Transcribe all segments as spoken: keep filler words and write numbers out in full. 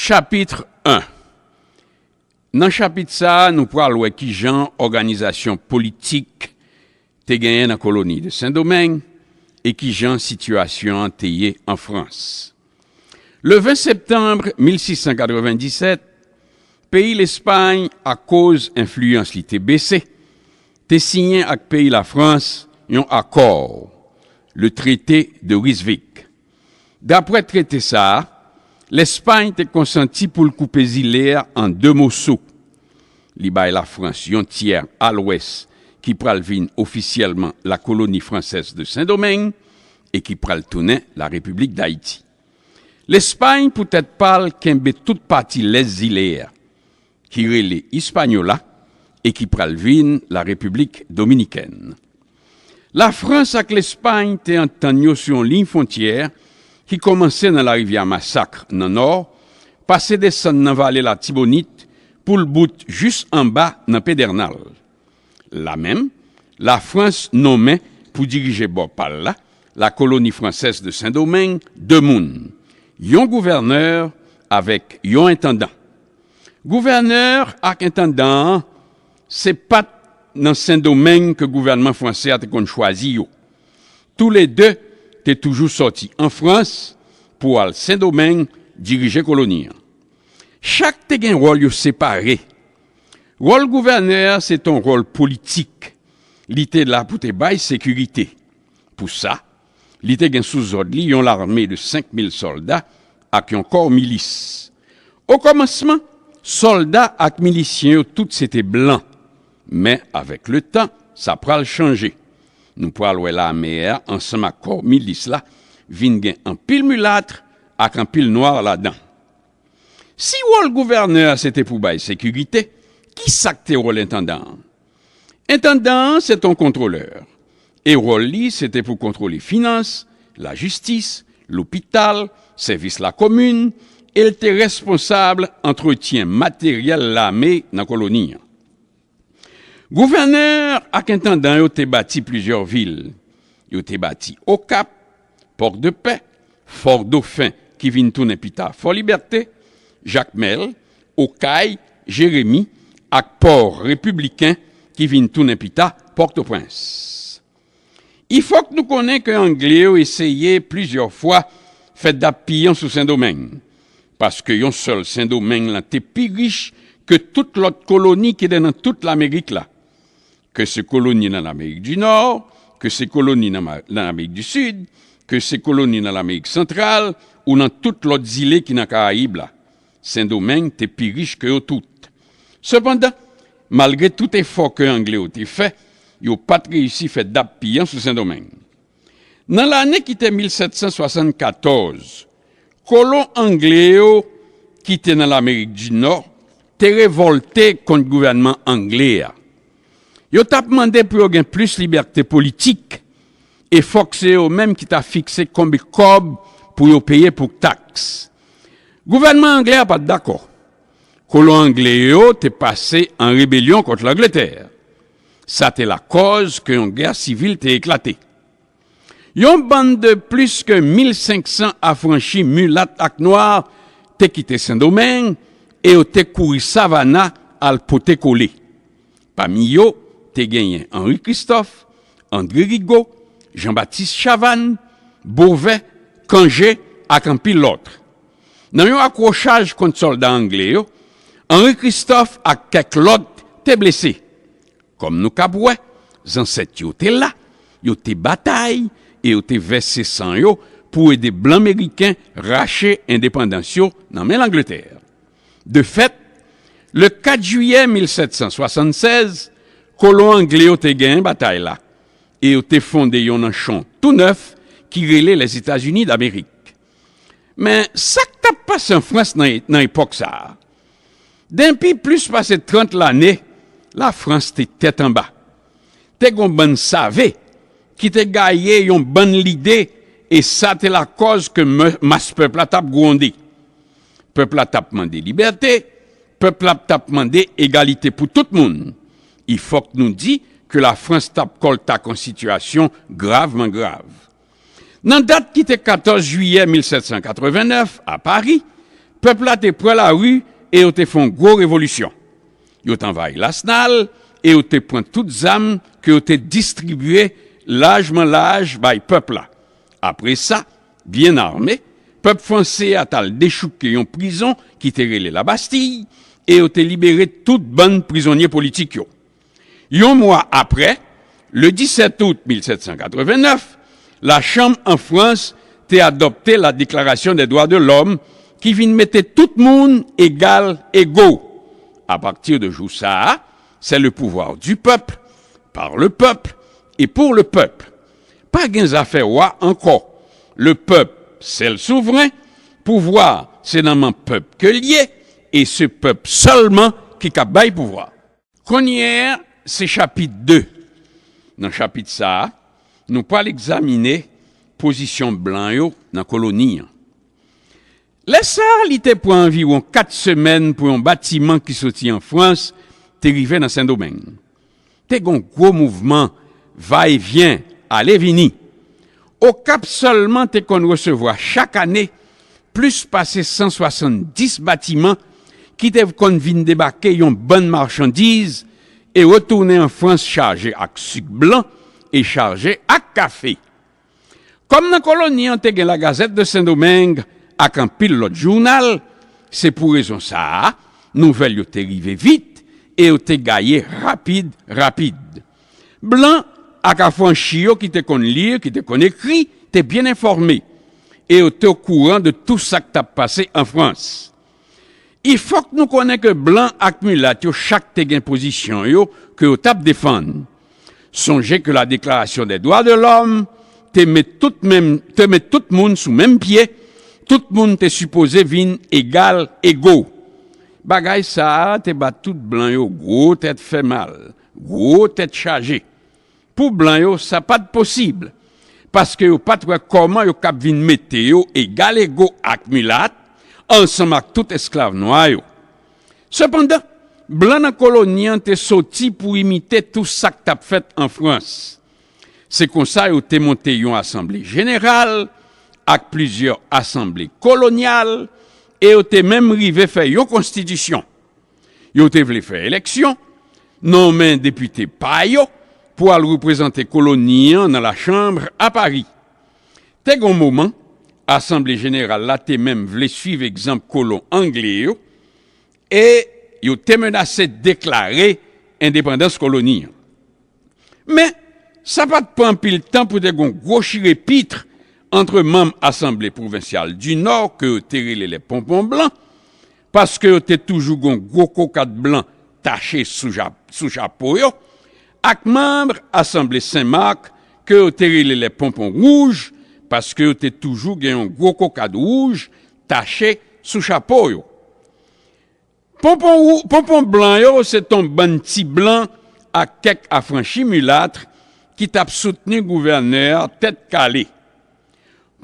Chapit en. Nan chapit sa a, nou pral wè kijan òganizasyon politik te genyen nan koloni de Sendomeng e kijan sitiyasyon an te ye an Frans. Le ven septanm mil sis san katrevenndisèt, peyi Lespay, akoz enfliyans li te bese, te siyen ak peyi Lafrans yon akò, le Traité de Ryswick. Daprè trete sa a, Lespay te konsanti pou l koupe zile a an de moso. Li bay Lafrans yon tyè a lwès, ki pral vin ofisyèlman la Colonie Française de Saint-Domingue e ki pral tounen la Repiblik Dayiti. Lespay, poutèt pa l, kenbe tout pati lès zile a, ki rele Hispaniola e ki pral vin la Repiblik Dominikèn. Lafrans ak Lespay te antann yo sou yon liy fwontyè ki kòmanse nan larivyè Masak nan nò, pase desann nan vale Latibonit pou l bout jis anba nan Pedènal. La menm, Lafrans nonmen pou dirije bò pa l la, la Colonie Française de Saint-Domingue, de moun, yon gouvènè avèk yon entandan. Gouvènè ak entandan an, se pa t nan Sendomeng ke gouvènman fransè a te konn chwazi yo. Toulede te toujou sòti an Frans pou al Sendomeng dirije koloni an. Chak te gen wòl yo separe. Wòl gouvènè a se t on wòl politik. Li te la pou te bay sekirite. Pou sa, li te gen sou zòd li yon lame de senk mil sòlda ak yon kò milis. Okòmansman, sòlda ak milisyen yo tout se te blan. Men avèk letan, sa pral chanje. Nou pral wè lame a ansanm ak kò milis la vin gen anpil milat ak anpil nwa ladan. Si wòl gouvènè a se te pou bay sekirite, ki sa k te wòl entandan an? Entandan an se t on kontwolè, e wòl li se te pou kontwole finans, lajistis, lopital, sèvis lakomin, e l te responsab antretyen materyèl lame nan koloni an. Gouvènè ak entandan yo te bati plizyè vil. Yo te bati Okap, Pòdepè, Fòdofen ki vin tounen pita Fòlibète, Jakmèl, Okay, Jeremi ak Pò Repibliken ki vin tounen pita Pòtoprens. I fòk nou konnen ke Angle yo eseye plizyè fwa fè dap piyan sou Sendomeng, paske yon sèl Sendomeng lan te pi rich ke tout lòt koloni ki te nan tout Lamerik la. Ke se koloni nan Lamerik di Nò, ke se koloni nan Ma-, nan Lamerik di Sid, ke se koloni nan Lamerik Santral ou nan tout lòt zile ki nan Karayib la. Sendomeng te pi rich ke yo tout. Sepandan, malgre tout efò ke Angle yo te fè, yo pa t reyisi fè dap piyan sou Sendomeng. Nan lane ki te mil sèt san swasannkatòz, kolon Angle yo ki te nan Lamerik di Nò te revòlte kont gouvènman Angle a. Yo t ap mande pou yo gen plis libète politik, e fòk se yo menm ki ta fikse konbe kòb pou yo peye pou taks. Gouvènman Angle a pa t dakò. Kolon Angle yo te pase an rebelyon kont Langletè. Sa te lakòz ke yon gè sivil te eklate. Yon bann de plis ke mil senk san afranchi milat ak nwa te kite Sendomeng e yo te kouri Savannah al pote kole. Pami yo, te genyen Henri Christophe, André Rigaud, Jean-Baptiste Chavannes, Beauvais, Cangé ak anpil lòt. Nan yon akwochaj kont sòlda Angle yo, Henri Christophe ak kèk lòt te blese. Kòm nou kab wè, zansèt yo te la, yo te batay e yo te vèse san yo pou ede blan meriken rache endepandans yo nan men Langletè. De fèt, le kat jiyè mil sèt san swasannsèz, kolon Angle yo te genyen batay la e yo te fonde yon nanchon tou nèf ki rele Lèzetazini Damerik. Men, sa k t ap pase an Frans nan, nan epòk sa a? Denpi plis pase trant lane, Lafrans te tèt anba. Te gen yon bann save ki te gaye yon bann lide, e sa te lakòz ke mè-, mas pèp la t ap gwonde. Pèp la t ap mande libète, pèp la t ap mande egalite pou tout moun. I fòk nou di ke Lafrans t ap kòltak yon sitiyasyon gravman grav. Nan dat ki te katòz jiyè mil sèt san katreven nèf, a Pari, Pèp la te pran lari e yo te fè yon gwo revolisyon. Yo t anvayi Lasnal e yo te pran tout zam ke yo te distribye lajman laj bay pèp la. Apre sa, byen ame, pèp franse a t al dechouke yon prizon ki te rele Labastiy e yo te libere tout bann prizonye politik yo. Yon mwa apre, le disèt out mil sèt san katrevennèf, Lachanm an Frans te adopte la Déclaration des droits de l'homme ki vin mete tout moun egal ego. A pati de jou sa a, c'est le pouvoir du peuple, par le peuple et pour le peuple. Pa gen zafè wa ankò. Le peuple, c'est le souverain. Pouvwa, se nan men pèp ke l ye, e se pèp sèlman ki ka bay pouvwa. Kounye a, se chapit de. Nan chapit sa a, nou pral egzamine pozisyon blan yo nan koloni an. Lè sa a, li te pran anviwon kat semèn pou yon batiman ki soti an Frans te rive nan Sendomeng. Te gen yon gwo mouvman vayevyen, ale vini. Okap sèlman te konn resevwa chak ane plis pase san swasanndis batiman ki te konn vin debake yon bann machandiz e retounen an Frans chaje ak sik blan e chaje ak kafe. Kòm nan koloni an te gen La Gazette de Saint-Domingue ak anpil lòt jounal, se pou rezon sa a, nouvèl yo te rive vit e yo te gaye rapid, rapid. Blan ak afranchi yo ki te konn li, ki te konn ekri, te byen enfòme e yo te okouran de tou sa k t ap pase an Frans. I fòk nou konnen ke blan ak milat yo chak te gen pozisyon yo ke yo t ap defann. Sonje ke la Déclaration des droits de l'homme te met tout menm, te met tout moun sou menm pye, tout moun te sipoze vin egal ego. Bagay sa a te ba tout blan yo gwo tèt fè mal, gwo tèt chaje. Pou blan yo, sa pa t posib, paske yo pa t wè kòman yo kab vin mete yo egal ego ak milat, ansanm ak tout esklav nwa yo. Sepandan, blan nan koloni an te soti pou imite tou sa k t ap fèt an Frans. Se konsa yo te monte yon asanble jeneral ak plizyè asanble kolonyal e yo te menm rive fè yon konstitisyon. Yo te vle fè eleksyon, nonmen depite pa yo pou al reprezante koloni an nan Lachanm a Pari. Te gen yon moman, Asanble Jeneral la te menm vle swiv egzanp kolon angle yo e yo te menase deklare endepandans koloni an. Men, sa pa t pran anpil tan pou te gen yon gwo chirepit ant manm Asanble Pwovensyal di Nò ke yo te rele les Pompons Blancs, paske yo te toujou gen yon gwo kokad blan tache sou ja-, sou chapo yo, ak manm Asanble Sen Mak ke yo te rele les Pompons Rouges, paske yo te toujou gen yon gwo kokad wouj tache sou chapo yo. Ponpon wou-, ponpon blan yo se t on bann ti blan ak kèk afranchi milat ki t ap soutni gouvènè a tèt kale.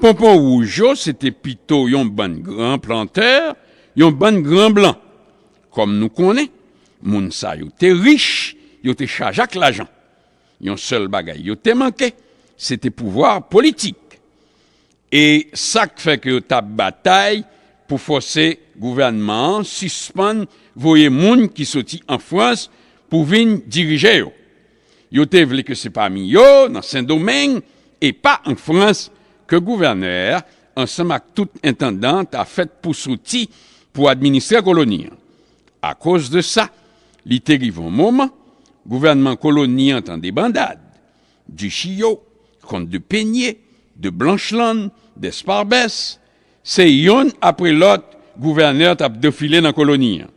Ponpon wouj yo se te pito yon bann gran plantè, yon bann gran blan. Kòm nou konnen, moun sa yo te rich, yo te chaje ak lajan. Yon sèl bagay yo te manke, se te pouvwa politik. E sa k fè ke yo t ap batay pou fòse gouvènman an sispann voye moun ki soti an Frans pou vin dirije yo. Yo te vle ke se pami yo, nan Sendomeng, e pa an Frans, ke gouvènè a, ansanm ak tout entandan, ta fèt pou soti pou administre koloni an. Akoz de sa, li te rive yon moman, gouvènman koloni an t an debandad. Duchillot, Comte de Peignay, de Blanchelande, d'Esparbès, se yonn apre lòt gouvènè t ap defile nan koloni an.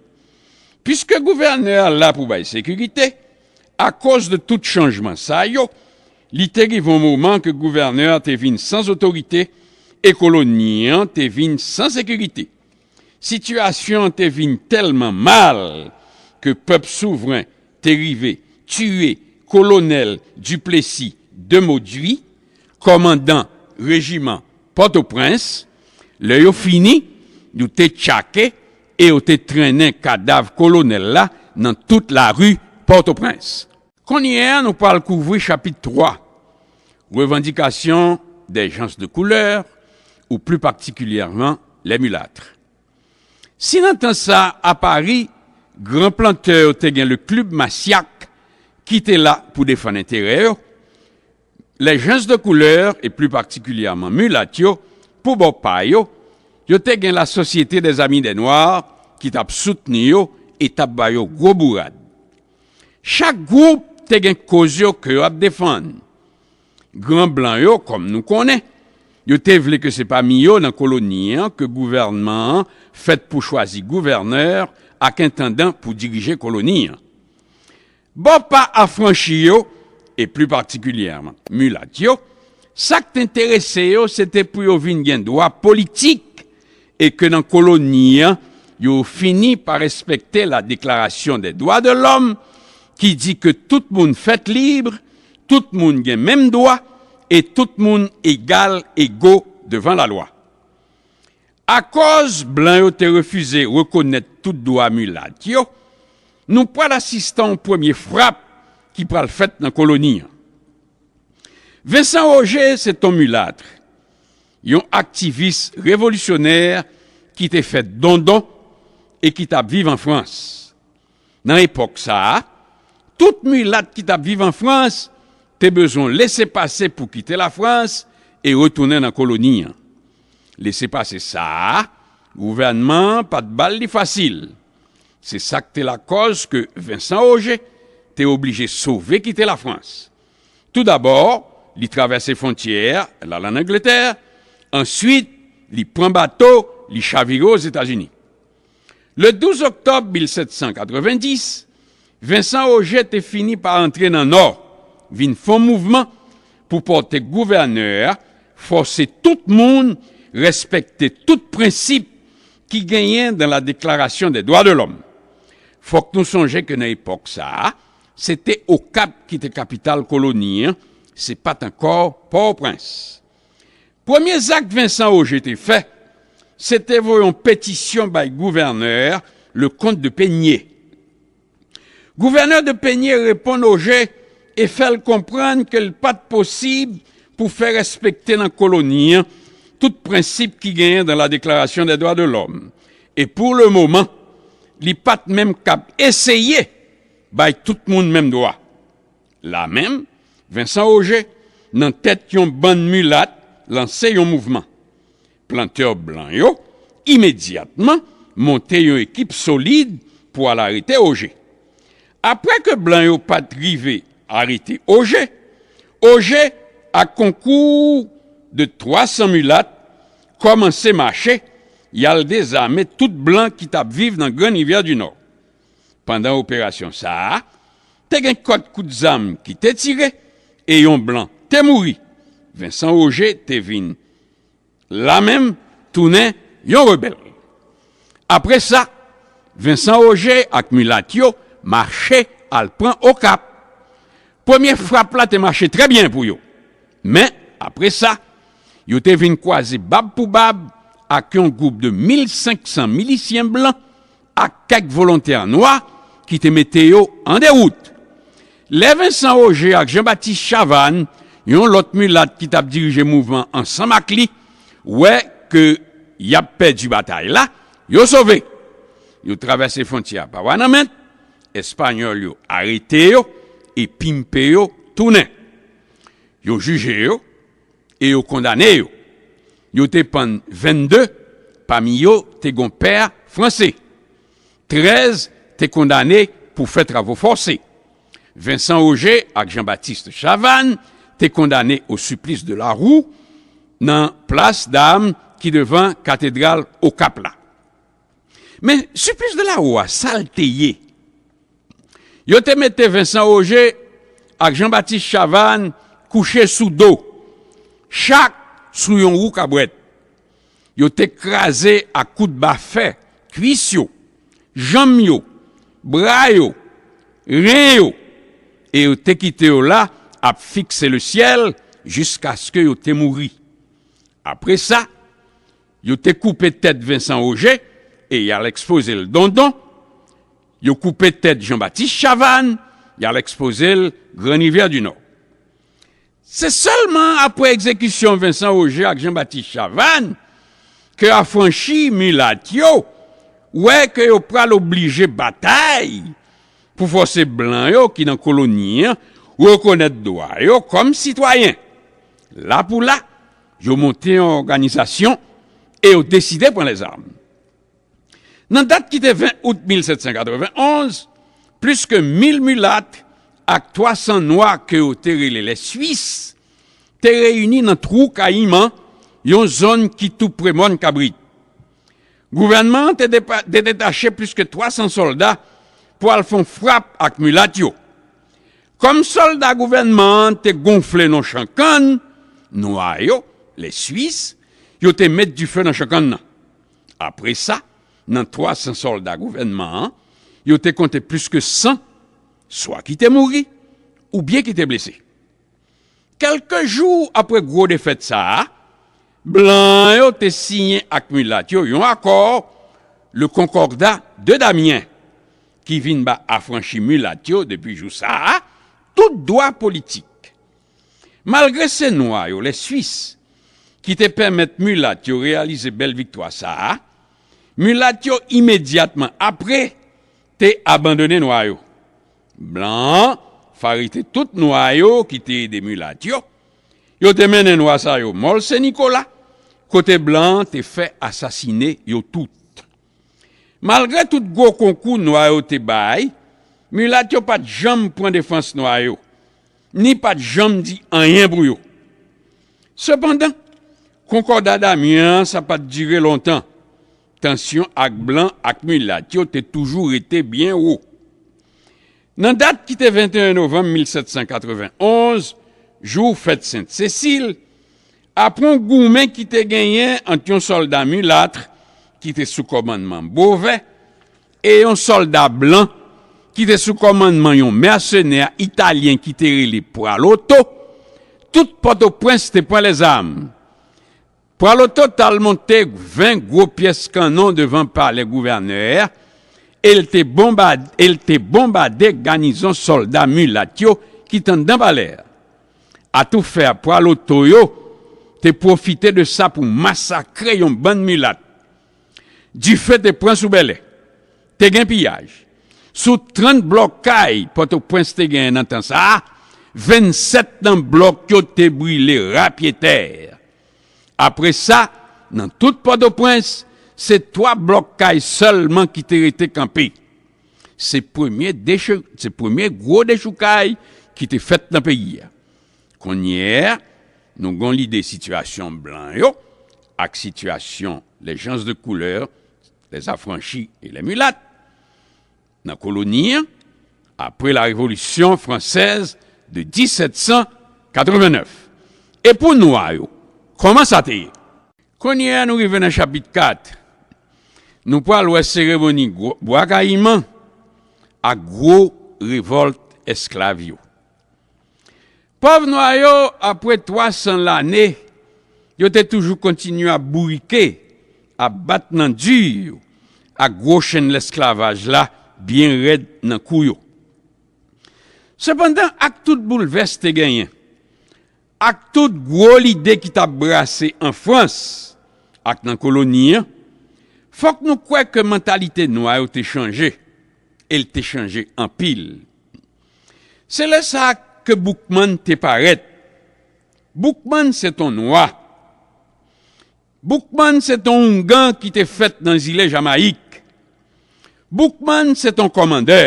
Piske gouvènè a la pou bay sekirite, akoz de tout chanjman sa yo, li te rive yon moman ke gouvènè a te vin san otorite e koloni an te vin san sekirite. Sitiyasyon an te vin tèlman mal ke pèp souvren te rive tiye kolonèl Duplessis de Mauduit, kòmandan rejiman Pòtoprens. Lè yo fini, yo te tchake e yo te trennen kadav kolonèl la nan tout lari Pòtoprens. Kounye a, nou pral kouvri chapit twa, Revendication des gens de couleur, ou plus particulièrement les mulâtres. Si nan tan sa a, a Pari, gran plantè yo te gen le Club Massiac ki te la pou defann enterè yo, les gens de couleur, et plus particulièrement milat yo, pou bò pa yo, yo te gen la Société des Amis des Noirs ki t ap soutni yo e t ap ba yo gwo bourad. Chak gwoup te gen koz yo ke yo ap defann. Gran blan yo, kòm nou konnen, yo te vle ke se pami yo nan koloni an ke gouvènman an fèt pou chwazi gouvènè ak entandan pou dirije koloni an. Bò pa afranchi yo, e pli patikilyèman milat yo, sa k te enterese yo se te pou yo vin gen dwa politik e ke nan koloni an, yo fini pa respekte la Déclaration des droits de l'homme ki di ke tout moun fèt lib, tout moun gen menm dwa e tout moun egal, ego devan lalwa. Akòz blan yo te refize rekonèt tout dwa milat yo, nou pral asiste a yon premye frap ki pral fèt nan koloni an. Vincent Ogé se t on milat, yon aktivis revolisyonè ki te fè dondon e ki t ap viv an Frans. Nan epòk sa a, tout milat ki t ap viv an Frans te bezwen lese pase pou kite Lafrans e retounen nan koloni an. Lese pase sa a, gouvènman an pa t ba l li fasil. Se sa k te lakòz ke Vincent Ogé te oblije sove kite Lafrans. Toudabò, li travèse fwontyè a, l al ann Angletè, answit, li pran bato, li chavire Ozetazini. Le douz oktòb mil sèt san katrevenndis, Vincent Ogé te fini pa antre nan Nò, vin fè on mouvman pou pòte gouvènè a, fòse tout moun respekte tout prensip ki genyen dans la Déclaration des droits de l'homme. Fòk nou sonje ke nan epòk sa a, se te Okap ki te kapital koloni an, se pa t ankò Pòtoprens. Premye zak Vincent Ogé te fè, se te voye yon petisyon bay gouvènè a, Leconte de Peigney. Gouvènè de Peigney reponn Ogé e fè l konprann ke l pa t posib pou fè respekte nan koloni an tout prensip ki genyen dans la Déclaration des droits de l'homme. E pou le moman, li pa t menm kab eseye bay tout moun menm dwa. La menm, Vincent Ogé, nan tèt yon bann milat, lanse yon mouvman. Plantè blan yo, imedyatman, monte yon ekip solid pou al arete Ogé. Apre ke blan yo pa t rive arete Ogé, Ogé, ak konkou de twa san milat, kòmanse mache, y al dezame tout blan ki t ap viv nan Grann Rivyè di Nò. Pandan operasyon sa a, te gen kèk kout zam ki te tire e yon blan te mouri. Vincent Ogé te vin la menm tounen yon rebèl. Apre sa, Vincent Ogé ak milat yo mache al pran Okap. Premye frap la te mache trè byen pou yo. Men, apre sa, yo te vin kwaze bab pou bab ak yon gwoup de mil senk san milisyen blan ak kèk volontè nwa ki te mete yo an dewout. Lè Vincent Ogé ak Jean-Baptiste Chavannes, yon lòt milat ki t ap dirije mouvman ansanm ak li, wè ke y ap pèdi batay la, yo sove. Yo travèse fwontyè a pa Wanament, Espanyòl yo arete yo e pimpe yo tounen. Yo jije yo e yo kondane yo. Yo te pann vennde, pami yo te gen yon pè franse. Trèz te kondane pou fè travo fòse. Vincent Ogé ak Jean-Baptiste Chavannes te kondane au supplice de la Roue nan plas dam ki devan katedral Okap la. Men, supplice de la Roue a, sa l te ye? Yo te mete Vincent Ogé ak Jean-Baptiste Chavannes kouche sou do, chak sou yon wou kabwèt. Yo te kraze ak kout ba fè kwis yo, janm yo, bra yo, ren yo, e yo te kite yo la ap fikse lesyèl jiskaske yo te mouri. Apre sa, yo te koupe tèt Vincent Ogé e y al ekspoze l Dondon. Yo koupe tèt Jean-Baptiste Chavannes, y al ekspoze l Grann Rivyè di Nò. Se sèlman apre egzekisyon Vincent Ogé ak Jean-Baptiste Chavannes ke afranchi milat yo wè ke yo pral oblije batay pou fòse blan yo ki nan koloni an rekonèt dwa yo kòm sitwayen. La pou la, yo monte yon òganizasyon e yo deside pran lèzam. Nan dat ki te ven out mil sèt san katrevenn onz, plis ke mil milat ak twa san nwa ke yo te rele lè Swis te reyini nan Twou Kayiman, yon zòn ki tou pre Mòn Kabrit. Gouvènman an te depa- te detache plis ke twa san sòlda pou al fè yon frap ak milat yo. Kòm sòlda gouvènman an te gonfle nan chan kann, nwa yo, lè Swis, yo te met dife nan chan kann nan. Apre sa, nan twa san sòlda gouvènman an, yo te konte plis ke san, swa ki te mouri, oubyen ki te blese. Kèlke jou apre gwo defèt sa a, blan yo te siyen ak milat yo yon akò, le Concordat de Damiens, ki vin ba afranchi milat yo depi jou sa a tout dwa politik. Malgre se nwa yo, lè Swis, ki te pèmèt milat yo reyalize bèl viktwa sa a, milat yo imedyatman apre te abandone nwa yo. Blan an farete tout nwa yo ki te ede milat yo. Yo te mennen nwa sa yo Mòl Sen Nikola, kote blan an te fè asasine yo tout. Malgre tout gwo konkou nwa yo te bay, milat yo pa t janm pran defans nwa yo, ni pa t janm di anyen pou yo. Sepandan, Konkòda Damyen an sa pa t dire lontan. Tansyon ak blan ak milat yo te toujou rete byen wo. Nan dat ki te venteyen novanm mil sèt san katrevenn onz, jou fèt Sent Sesil, apre yon goumen ki te genyen ant yon sòlda milat ki te sou kòmandman Bovè e yon sòlda blan ki te sou kòmandman yon mèsenè italyen ki te rele Pwaloto, tout Pòtoprens te pran lèzam. Pwaloto t al monte ven gwo pyès kannon devan palè gouvènè a e l te bonbade, e l te bonbade ganizon sòlda milat yo ki t anndan palè a. Atoufè a Pwaloto yo te pwofite de sa pou masakre yon bann milat. Dife te pran sou bèlè. Te gen piyaj. Sou trant blòk kay Pòtoprens te genyen nan tan sa a, vennsèt nan blòk yo te brile rapyetè. Apre sa, nan tout Pòtoprens, se twa blòk kay sèlman ki te rete kanpe. Se premye deche- se premye gwo dechoukay ki te fèt nan peyi a. Kounye a, nou gen yon lide sitiyasyon blan yo ak sitiyasyon les gens de couleur, les affranchis et les mulattes, nan koloni an, apre la Révolution française de disèt san katrevennnèf. E pou nwa yo, kòman sa te ye? Kounye a nou rive nan chapit kat. Nou pral wè seremoni gwo- Bwa Kayiman ak gwo revòlt èsklav yo. Pòv nwa yo, apre twa san lane, yo te toujou kontinye ap bourike, ap bat nan di yo, ak gwo chenn lèsklavaj la byen rèd nan kou yo. Sepandan, ak tout boulvès te genyen, ak tout gwo lide ki t ap brase an Frans ak nan koloni an, fòk nou kwè ke mantalite nwa yo te chanje, e l te chanje anpil. Se lè sa a ke Boukman te parèt. Boukman se t on nwa. Boukman se t on oungan ki te fèt nan zile Jamayik. Boukman se t on kòmandè.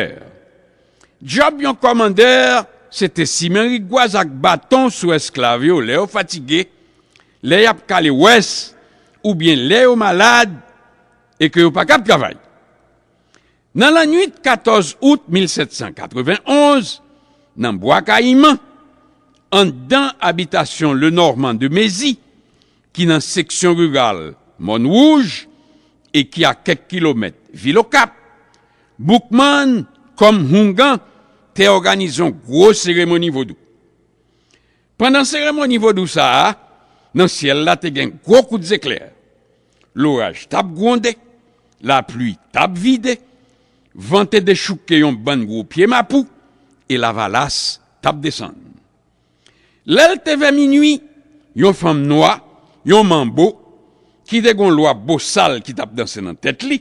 Djòb yon kòmandè se te simen rigwaz ak baton sou èsklav yo lè yo fatige, lè y ap kale wès, oubyen lè yo malad e ke yo pa kab travay. Nan lannwit katòz out mil sèt san katrevenn onz, nan Bwa Kayiman, anndan abitasyon Lenormand de Mézy, ki nan seksyon riral Mòn Wouj e ki a kèk kilomèt vil Okap, Boukman, kòm houngan, te òganize yon gwo seremoni vodou. Pandan seremoni vodou sa a, nan syèl la te gen gwo kout zeklè. Loraj t ap gwonde, lapli t ap vide, van te dechouke yon bann gwo pye mapou, e lavalas t ap desann. Lè l te vè minui, yon fanm nwa, yon manbo, ki te gen yon lwa bosal ki t ap danse nan tèt li,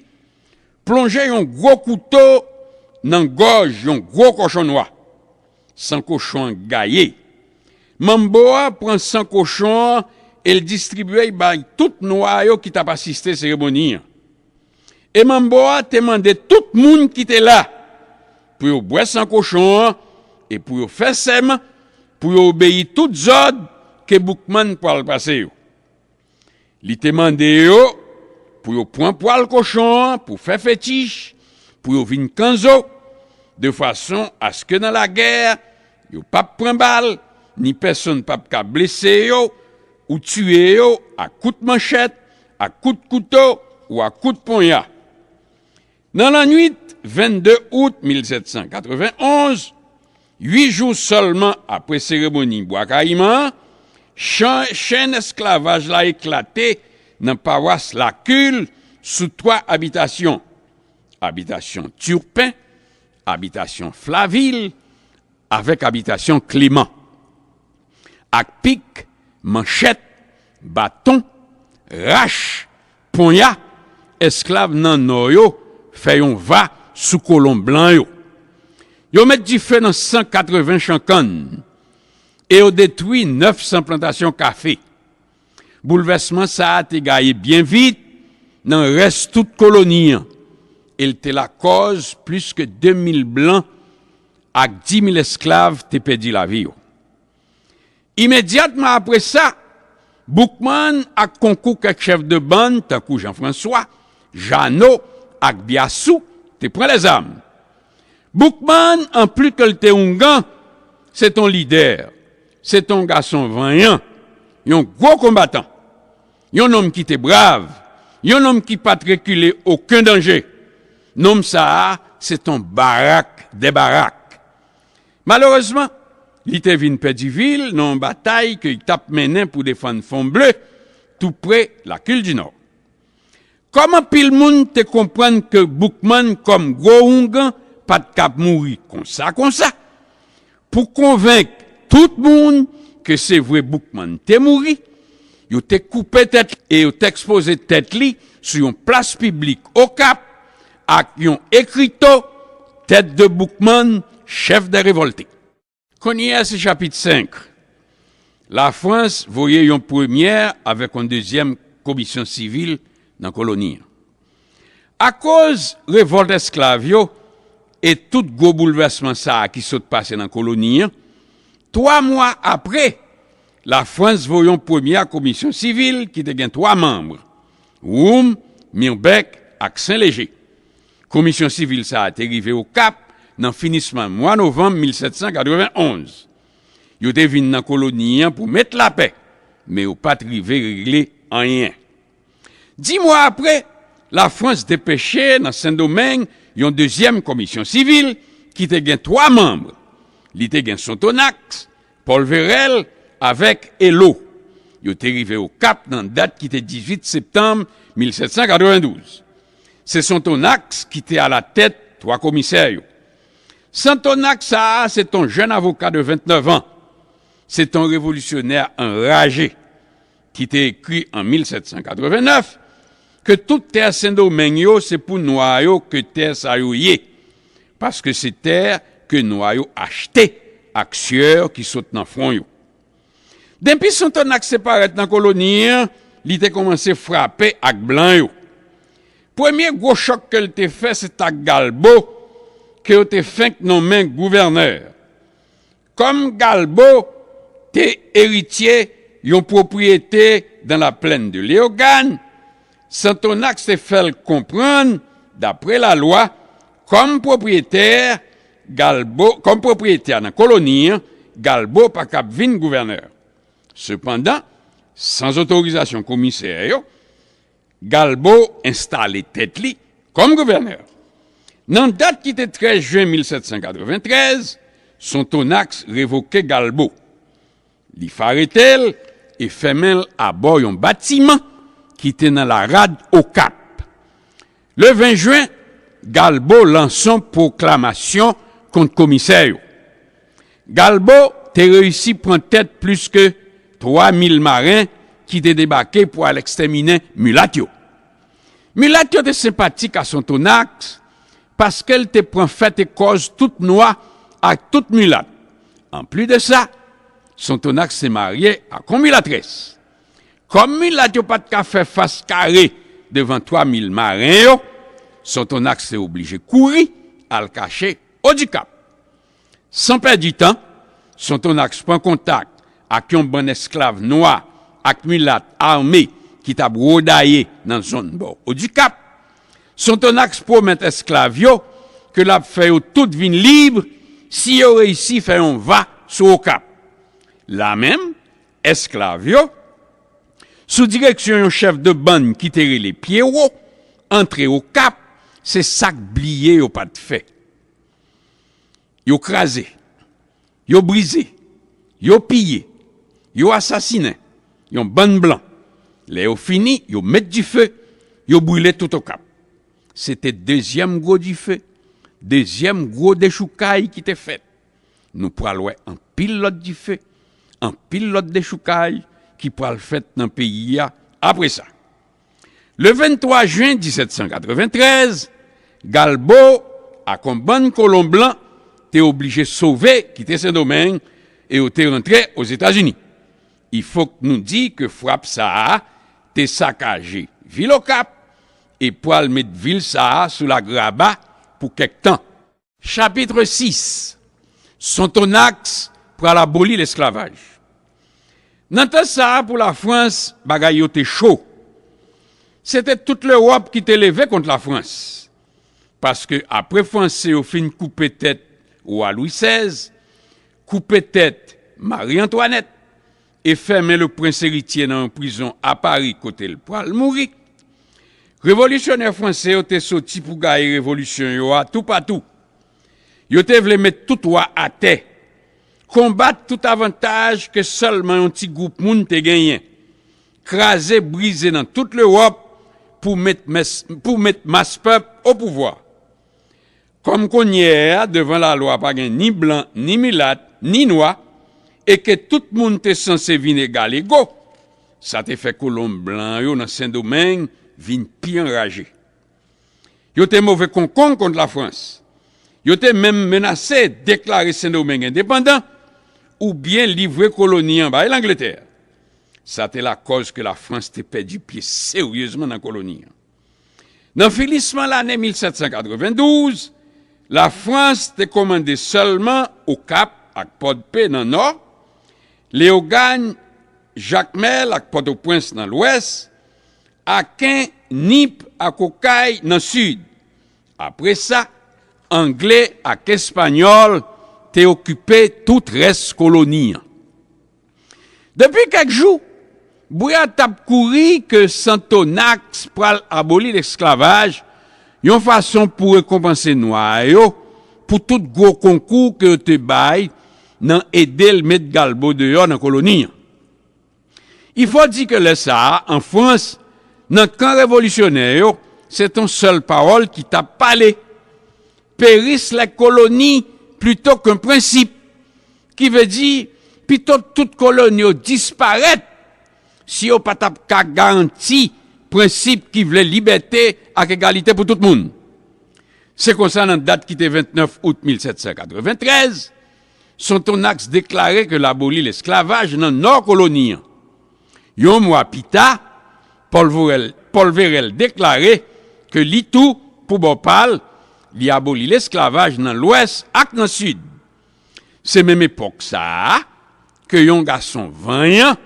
Plonje yon gwo kouto nan gòj yon gwo kòchon nwa. San kochon an gaye. Manbo a pran san kochon an e l distribye l bay tout nwa yo ki t ap asiste seremoni an. E manbo a te mande tout moun ki te la pou yo bwè san kochon an e pou yo fè sèman pou yo obeyi tout zòd ke Boukmann pral pase yo. Li te mande yo pou yo pran pwal kochon an pou fè fetich, pou yo vin kanzo, de fason aske nan lagè, yo p ap pran bal, ni pèsonn p ap ka blese yo, ou tiye yo ak kout manchèt, ak kout kouto ou ak kout ponya. Nan lannwit vennde out mil sèt san katrevenn onz, uit jou sèlman apre seremoni Bwa Kayiman an, chan- chenn esklavaj la eklate nan pawas Lakil sou twa abitasyon, abitasyon Turpin, abitasyon Flavil, avèk abitasyon Kleman. Ak pik, manchèt, baton, rach, ponya, esklav nan Nò yo fè yon va sou kolon blan yo. Yo met dife nan san katreven chan kann e yo detwi nèf san plantasyon kafe. Boulvèsman sa a te gaye byen vit nan rès tout koloni an e l te lakòz plis ke de mil blan ak di mil esklav te pèdi lavi yo. Imedyatman apre sa, Boukmann ak konkou kèk chèf de bann tankou Jan Franswa, Jano ak Byasou te pran lèzam. Boukmann, anplis ke l te oungan, se t on lidè, se t on gason vanyan, yon gwo konbatan, yon nonm ki te brav, yon nonm ki pa t rekile okenn danje. Nonm sa a, se t on barak dè barak. Malerezman, li te vin pèdi vi l nan yon batay ke l t ap mennen pou defann Fonble, tou pre Lakil di Nò. Kòm anpil moun te konprann ke Boukmann kòm gwo oungan pa t ka ap mouri konsa konsa, pou konvenk tout moun ke se vre Boukmann te mouri, yo te koupe tèt e yo te ekspoze tèt li sou yon plas piblik Okap ak yon ekrito Tête de Boukmann, chef des révoltés. Kounye a se chapit senk. Lafrans voye yon premyè avèk yon dezyèm komisyon sivil nan koloni an. Akoz revòlt esklav yo e tout gwo boulvèsman sa a ki sot pase nan koloni an, twa mwa apre, Lafrans voye yon premyè komisyon sivil ki te gen twa manm, Woum, Mirbèk ak Sen Leje. Komisyon sivil sa a te rive Okap nan finisman mwa novanm mil sèt san katrevenn onz. Yo te vin nan koloni an pou met lapè, men yo pa t rive regle anyen. Dis mwa apre, Lafrans depeche nan Sendomeng yon dezyèm komisyon sivil ki te gen twa manm. Li te gen Sonthonax, Pòl Verèl avèk Elo. Yo te rive Okap nan dat ki te dizuit septanm mil sèt san katrevendouz. Se Sonthonax ki te alatèt twa komisè yo. Sonthonax sa a, se t on jèn avoka de vennèf an. Se t on revolisyonè anraje ki te ekri an mil sèt san katrevennèf ke tout tè Sendomeng yo se pou nwa yo ke tè sa yo ye, paske se tè ke nwa yo achte ak syè ki sot nan fwon yo. Denpi Sonthonax te parèt nan koloni an, li te kòmanse frape ak blan yo. Premye gwo chòk ke l te fè se t ak Galbo, ke yo te fenk nonmen gouvènè. Kòm Galbo te eritye yon pwopriyete dans la plaine de Léogâne, Sonthonax te fè l konprann, dapre lalwa, kòm pwopriyetè Galbo, kòm pwopriyetè nan koloni an, Galbo pa kab vin gouvènè. Sepandan, san otorizasyon komisè yo, Galbo enstale tèt li kòm gouvènè. Nan dat ki te trèz jen mil sèt san katreventrèz, Sonthonax revoke Galbo. Li farete l e fèmen l abò yon batiman ki te nan larad Okap. Le ven jen, Galbo lanse yon pwoklamasyon kont komisè yo. Galbo te reyisi pran tèt plis ke twa mil maren ki te debake pou al ekstèminen milat yo. Milat yo te senpatik a Sonthonax paske l te pran fè te kòz tout nwa ak tout milat. Anplis de sa, Sonthonax te marye ak yon milatrès. Kòm milat yo pa t ka fè fas kare devan twa mil maren yo, Sonthonax te oblije kouri al kache o Dikap. San pèdi tan, Sonthonax pran kontak ak yon bann esklav nwa ak milat ame ki t ap wodaye nan zòn bò o Dikap. Sonthonax pwomèt esklav yo ke l ap fè yo tout vin lib si yo reyisi fè yon va sou Okap. La menm, esklav yo, sou direksyon yon chèf de bann ki te rele Pyero, antre Okap, se sa k bliye yo pa t fè. Yo kraze, yo brize, yo piye, yo asasinen yon bann blan. Lè yo fini, yo met dife, yo brile tout Okap. Se te dezyèm gwo dife, dezyèm gwo dechoukay ki te fèt. Nou pral wè anpil lòt dife, anpil lòt dechoukay ki pral fèt nan peyi a apre sa. Le venntwa jen disèt san katreventrèz, Galbo ak yon bann kolon blan te oblije sove kite Sendomeng e yo te rantre Ozetazini. Il fòk nou di ke frap sa a te sakaje vil Okap e pral met vil sa a sou lagraba pou kèk tan. Chapit sis. Sonthonax pral aboli lesklavaj. Nan tan sa a, pou Lafrans, bagay yo te cho. Se te tout Lewòp ki te leve kont Lafrans. Paske apre Franse yo fin koupe tèt wa Lwi sèz, koupe tèt Mari Antwanèt e fèmen Leprens Eritye nan yon prizon a Pari kote l pral mouri, revolisyonè franse yo te soti pou gaye revolisyon yo a toupatou. Yo te vle met tout wa atè, konbat tout avantaj ke sèlman yon ti gwoup moun te genyen, kraze brize nan tout Lewòp pou met mès- pou met mas pèp o pouvwa. Kòm kounye a, devan lalwa pa gen ni blan, ni milat, ni nwa, e ke tout moun te sanse vin egal ego, sa te fè kolon blan yo nan Sendomeng vin pi anraje. Yo te move konkon kont Lafrans. Yo te menm menase deklare Sendomeng endepandan oubyen livre koloni an bay Langletè. Sa te lakòz ke Lafrans te pèdi pye seryezman nan koloni an. Nan finisman lane mil sèt san katrevendouz, Lafrans te kòmande sèlman Okap ak Pòdpe nan nò, Leyogàn, Jakmèl ak Pòtoprens nan lwès, Aken, Nip ak Okay nan sid. Apre sa, Angle ak Espanyòl te okipe tout rès koloni an. Depi kèk jou, bri a t ap kouri ke Sonthonax pral aboli lesklavaj, yon fason pou rekonpanse nwa yo pou tout gwo konkou ke yo te bay nan ede l met Galbo deyò nan koloni an. Il fò di ke lè sa a, an Frans, nan kan revolisyonè yo, se t on sèl pawòl ki t ap pale: Périssent les colonies plutôt qu'un principe. Ki vle di, pito tout koloni yo disparèt si yo pa t ap ka garanti prensip ki vle libète ak egalite pou tout moun. Se konsa, nan dat ki te vennèf out mil sèt san katreventrèz, Sonthonax deklare ke l aboli lesklavaj nan nò koloni an. Yon mwa pita, Pòl Vorèl- Pòl Verèl deklare ke li tou, pou bò pa l, li aboli lesklavaj nan lwès ak nan sid. Se menm epòk sa a ke yon gason vanyan,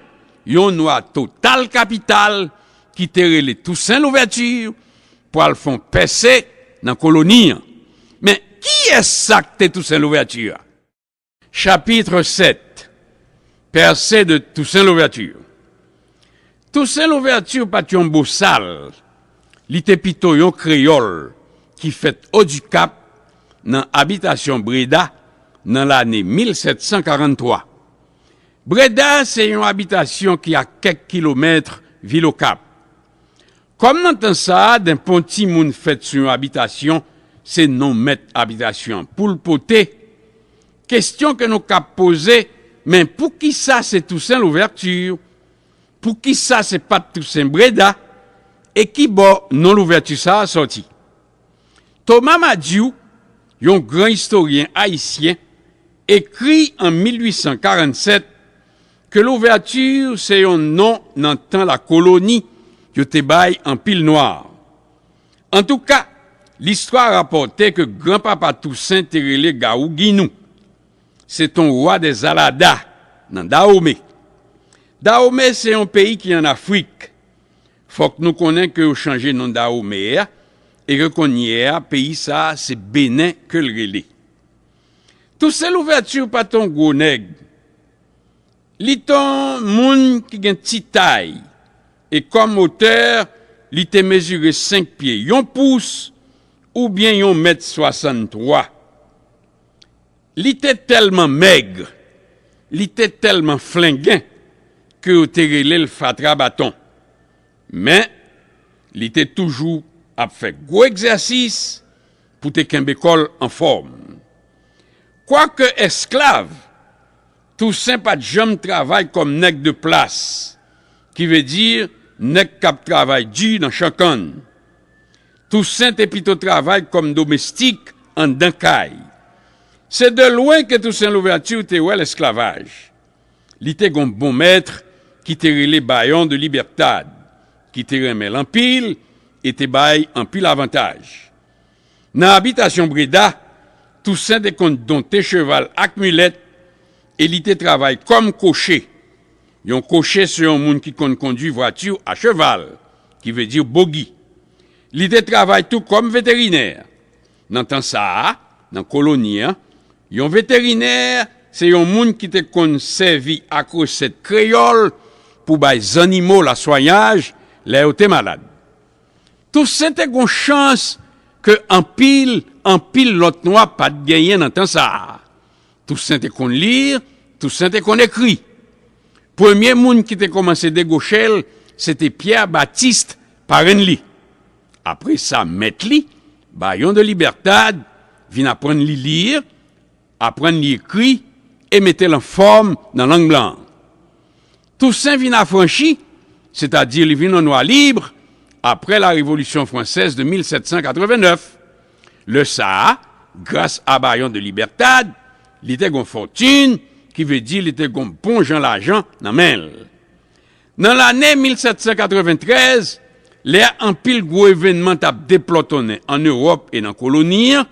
yon nwa total kapital ki te rele Tousen Louvèti, pral fè yon pèse nan koloni an. Men, kiyès sa k te Tousen Louvèti a? Chapitre sept. Percée de Toussaint Louverture. Tousen Louvèti pa t yon bosal, li te pito yon kreyòl ki fèt Odikap, nan abitasyon Breda, nan lane mil sèt san karanntwa. Breda se yon abitasyon ki a kèk kilomèt vil Okap. Kòm nan tan sa a, nenpòt timoun fèt sou yon abitasyon, se non mèt abitasyon an pou l pote. Kesyon ke nou ka poze, men poukisa se Tousen Louvèti? Poukisa se pa t Tousen Breda? E ki bò non Louvèti sa a sòti? Thomas Madiou, yon gran istoryen ayisyen, ekri an mil uit san karannsèt ke Louvèti se yon non nan tan lakoloni yo te bay anpil nwa. Antouka, listwa rapòte ke granpapa Tousen te rele Gawou Ginou. Se t on wa dè Zalada, nan Dawome. Dawome se yon peyi ki ann Afrik. Fòk nou konnen ke yo chanje non Dawome a e ke kounye a peyi sa a se Benen ke l rele. Tousen Louvèti pa t on gwo nèg. Li t on moun ki gen ti tay e kòm otè, li te mezire senk pye yon pous oubyen yon mèt swasanntwa. Li te tèlman mèg, li te tèlman flengen ke yo te rele l Fatra Baton. Men, li te toujou ap fè gwo egzèsis pou te kenbe kò l anfòm. Kwake esklav, Tousen pa t janm travay kòm nèg de plas, ki vle di nèg k ap travay di nan chan kann. Tousen te pito travay kòm domestik anndan kay. Se de lwen ke Tousen Louvèti te wè lesklavaj. Li te gen yon bon mèt ki te rele Bayon de Libètad, ki te renmen l anpil e te bay anpil avantaj. Nan abitasyon Breda, Tousen te konn donte cheval ak milèt e li te travay kòm koche. Yon koche se yon moun ki konn kondui vwati a cheval, ki vle di bogi. Li te travay tou kòm veterinè. Nan tan sa a, nan koloni an, yon veterinè se yon moun ki te konn sèvi ak resèt kreyòl pou bay zannimo laswayaj lè yo te malad. Tousen te gen chans ke anpil, anpil lòt nwa pa t genyen nan tan sa a. Tousen te konn li, Tousen te konn ekri. Premye moun ki te kòmanse degoche l, se te Pyè Batis, parenn li. Apre sa, mèt li, Bayon de Libètad, vin aprann li li, aprann li ekri e mete l anfòm nan lang blan an. Tousen vin afranchi, sètadi li vin yon nwa lib, apre la Revolisyon Fransèz de mil sèt san katreven nèf. Lè sa a, gras a Bayon de Libètad, li te gen yon fòtin, ki vle di li te gen yon bon jan lajan nan men l. Nan lane mil sèt san katreven trèz, lè anpil gwo evènman t ap deplòtonnen ann Ewòp e nan koloni an,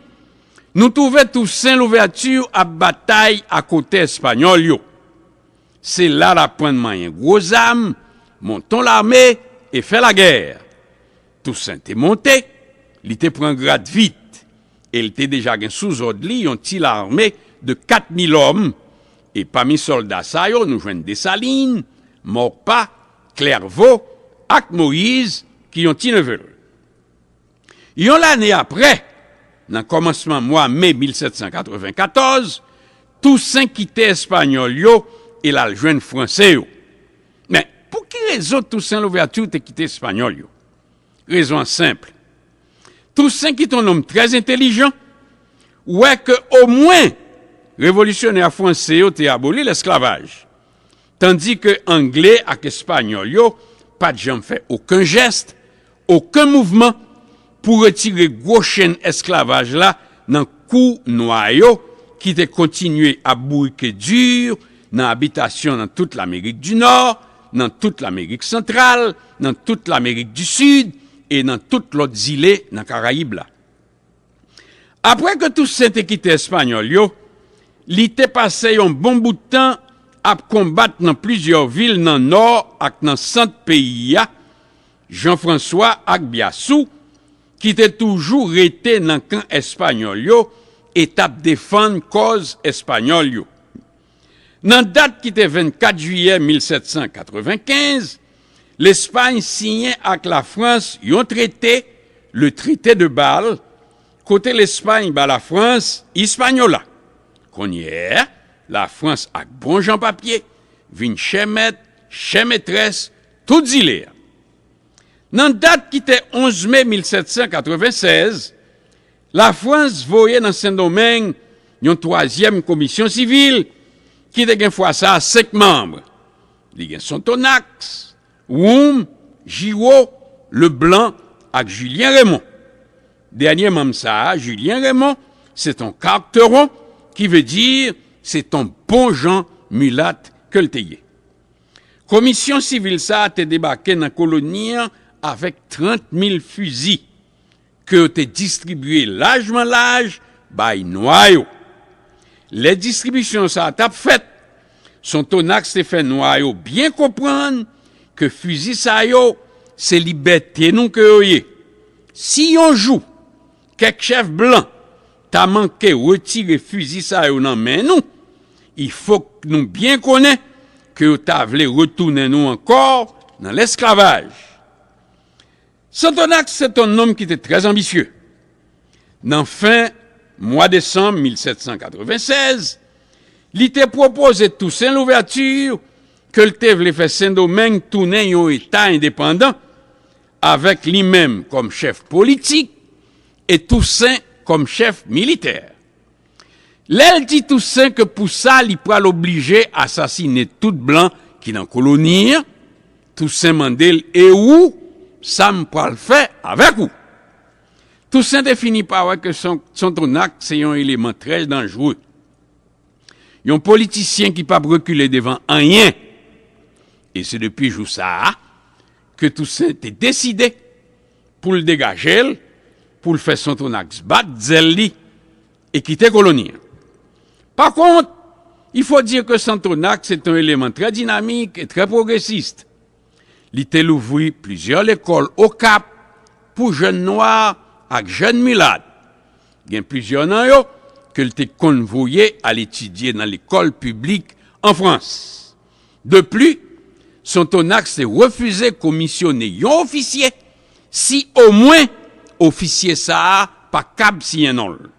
nou twouve Tousen Louvèti ap batay akote Espanyòl yo. Se la l aprann manyen gwo zam, monte yon lame e fè lagè. Tousen te monte, li te pran grad vit, e l te deja gen sou zòd li yon ti lame de kat mil òm, e pami sòlda sa yo, nou jwenn Desalin, Mòpa, Klèvo ak Moyiz, ki yon ti neve l. Yon lane apre, nan kòmansman mwa me mil sèt san katreven katòz, Tousen kite Espanyòl yo e l al jwenn Franse yo. Men, pou ki rezon Tousen Louvèti te kite Espanyòl yo? Rezon an senp. Tousen, ki t on nonm trè entelijan, wè ke omwen revolisyonè franse yo te aboli lesklavaj. Tandike Angle ak Espanyòl yo pa t janm fè okenn jès, okenn mouvman pou retire gwo chenn esklavaj la nan kou nwa yo ki te kontinye ap bourike di nan abitasyon nan tout Lamerik di Nò, nan tout Lamerik Santral, nan tout Lamerik di Sid e nan tout lòt zile nan Karayib la. Apre ke Tousen te kite Espanyòl yo, li te pase yon bon bout tan ap konbat nan plizyè vil nan Nò ak nan Sant peyi a, Jan Franswa ak Byasou, ki te toujou rete nan kan Espanyòl yo e t ap defann kòz Espanyòl yo. Nan dat ki te vennkat jiyè mil sèt san katrevenkenz, Lespay siyen ak Lafrans yon trete, le Traité de Bâle, kote Lespay ba Lafrans Hispaniola. Kounye a, Lafrans ak bon jan papye vin chè mèt, chè metrès tout zile a. Nan dat ki te onz me mil sèt san katreven sèz, Lafrans voye nan Sendomeng yon twazyèm komisyon sivil ki te gen fwa sa a senk manm. Li gen Sonthonax, Woum, Jiwo, Leblanc ak Julien Raymond. Dènye manm sa a, Julien Raymond, se t on carteron, ki vle di se t on bon jan milat ke l te ye. Komisyon sivil sa a te debake nan koloni an avèk trant mil fizi ke yo te distribye lajman laj bay nwa yo. Lè distribisyon sa a t ap fèt, Sonthonax te fè nwa yo byen konprann ke fizi sa yo se libète nou ke yo ye. Si yon jou kèk chèf blan ta manke retire fizi sa yo nan men nou, il fok nou byen konnen ke yo ta vle retounen nou ankò nan lesklavaj. Sonthonax se t on nonm ki te trè anbisye. Nan fen mwa desanm mil sèt san katreven sèz, li te pwopoze Toussaint Louverture ke l te vle fè Sendomeng tounen yon eta endepandan, avèk li menm kòm chèf politik e Toussaint kòm chèf militè. Lè l di Toussaint ke pou sa li pral oblije asasinen tout blan ki nan koloni an, Toussaint mande l, "E ou, sa m pral fè avèk ou?" Toussaint te fini pa wè ke Son- Sonthonax se yon eleman trè danjre, yon politisyen ki p ap rekile devan anyen. E se depi jou sa a ke Toussaint te deside pou l degaje l, pou l fè Sonthonax bat zèl li e kite koloni an. Pa kont, il faut dire que Sonthonax se t on eleman trè dinamik e trè pwogresis. Li te louvri plizyè lekòl Okap pou jèn nwa ak jèn milat. Gen plizyè nan yo ke l te konn voye al etidye nan lekòl piblik an Frans. De pli, Sonthonax te refize komisyone yon ofisye si omwen ofisye sa a pa kab siyen non l.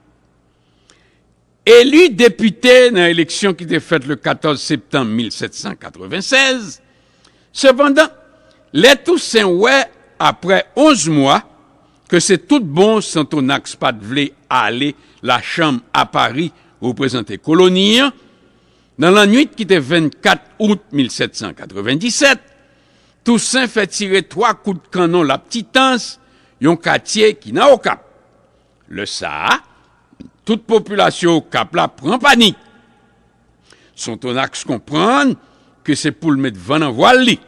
Eli depite nan eleksyon ki te fèt le katòz septanm mil sèt san katreven sèz, sepandan, lè Tousen wè, apre onz mwa, ke se tout bon Sonthonax pa t vle ale lachanm a Pari reprezante koloni an, nan lannwit ki te vennkat out mil sèt san katreven disèt, Tousen fè tire twa kout kannon Laptitans, yon katye ki nan Okap. Lè sa a, tout popilasyon Okap la pran panik. Sonthonax konprann ke se pou l met van nan vwal li.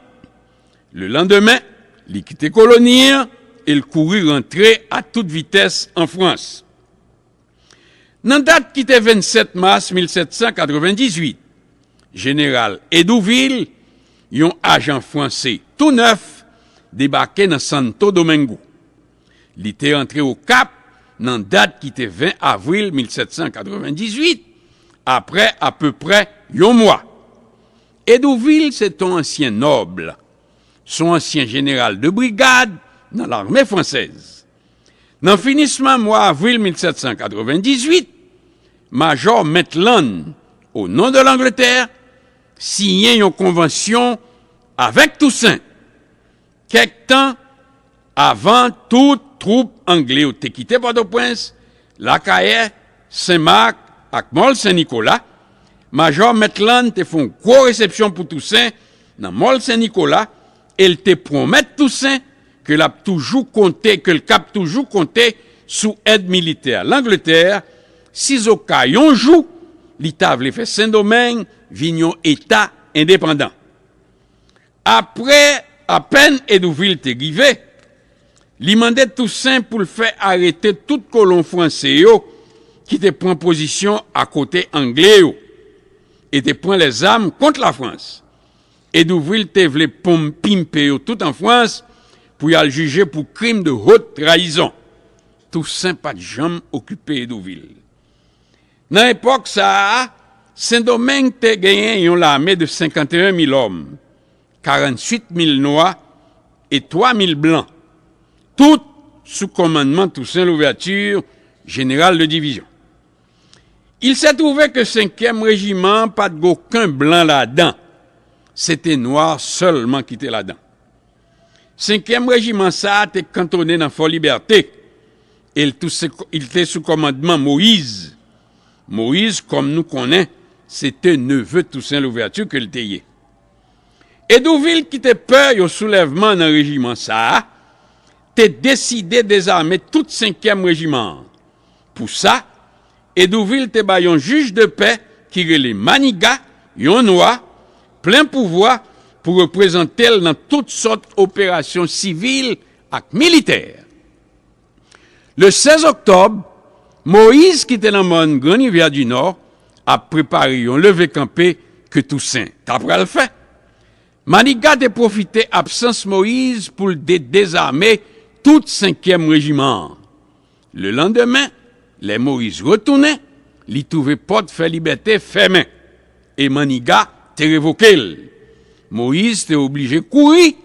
Lelandemen, li kite koloni an e l kouri rantre a tout vitès an Frans. Nan dat ki te vennsèt mas mil sèt san katreven dizuit, Jeneral Hédouville, yon ajan franse tou nèf, debake nan Santo Domingo. Li te antre Okap nan dat ki te ven avril mil sèt san katreven dizuit, apre apeprè yon mwa. Hédouville se t on ansyen nòb, s on ansyen jeneral de brigad nan lame fransèz. Nan finisman mwa avril mil sèt san katreven dizuit, Majò Maitland, o non de Langletè, siyen yon konvansyon avèk Tousen. Kèk tan avan tout twoup angle yo te kite Pòtoprens, Lakayè, Sen Mak ak Mòl Sen Nikola, Majò Maitland te fè yon gwo resepsyon pou Tousen nan Mòl Sen Nikola e l te pwomèt Tousen ke l ap toujou konte, ke l k ap toujou konte sou èd militè Langletè, sizoka yon jou li ta vle fè Sendomeng vin yon eta endepandan. Apre, apèn Hédouville te rive, li mande Tousen pou l fè arete tout kolon franse yo ki te pran pozisyon akote angle yo e te pran lèzam kont Lafrans. Hédouville te vle ponm pimpe yo tout an Frans pou y al jije pou krim de haute trahison. Tousen pa t janm okipe Hédouville. Nan epòk sa a, Sendomeng te genyen yon lame de senkanteyen mil òm, karantuit mil nwa e twa mil blan, tout sou kòmandman Tousen Louvèti, jeneral de divizyon. Il se trouve ke senkyèm rejiman an pa t gen okenn blan ladan, se te nwa sèlman ki te ladan. Senkyèm rejiman sa a te kantonnen nan Fò Libète, e l tou se, il te sou kòmandman Moyiz. Moyiz, kòm nou konnen, se te neve Tousen Louvèti ke l te ye. Hédouville, ki te pè yon soulèvman nan rejiman sa a, te deside dezame tout senkyèm rejiman an. Pou sa, Edouvil te bay yon jij de pè ki rele Maniga yon nwa plen pouvwa pou reprezante l nan tout sòt operasyon sivil ak militè. Le sèz oktòb, Moyiz, ki te nan mòn Gran Rivyè di Nò, ap prepare yon leve kanpe ke Tousen ta pral fè. Maniga te pwofite absans Moyiz pou l de dezame tout senkyèm rejiman an. Lelandemen, lè Moyiz retounen, li twouve pòt Fè Libète fèmen e Maniga te revoke l. Moyiz te oblije kouri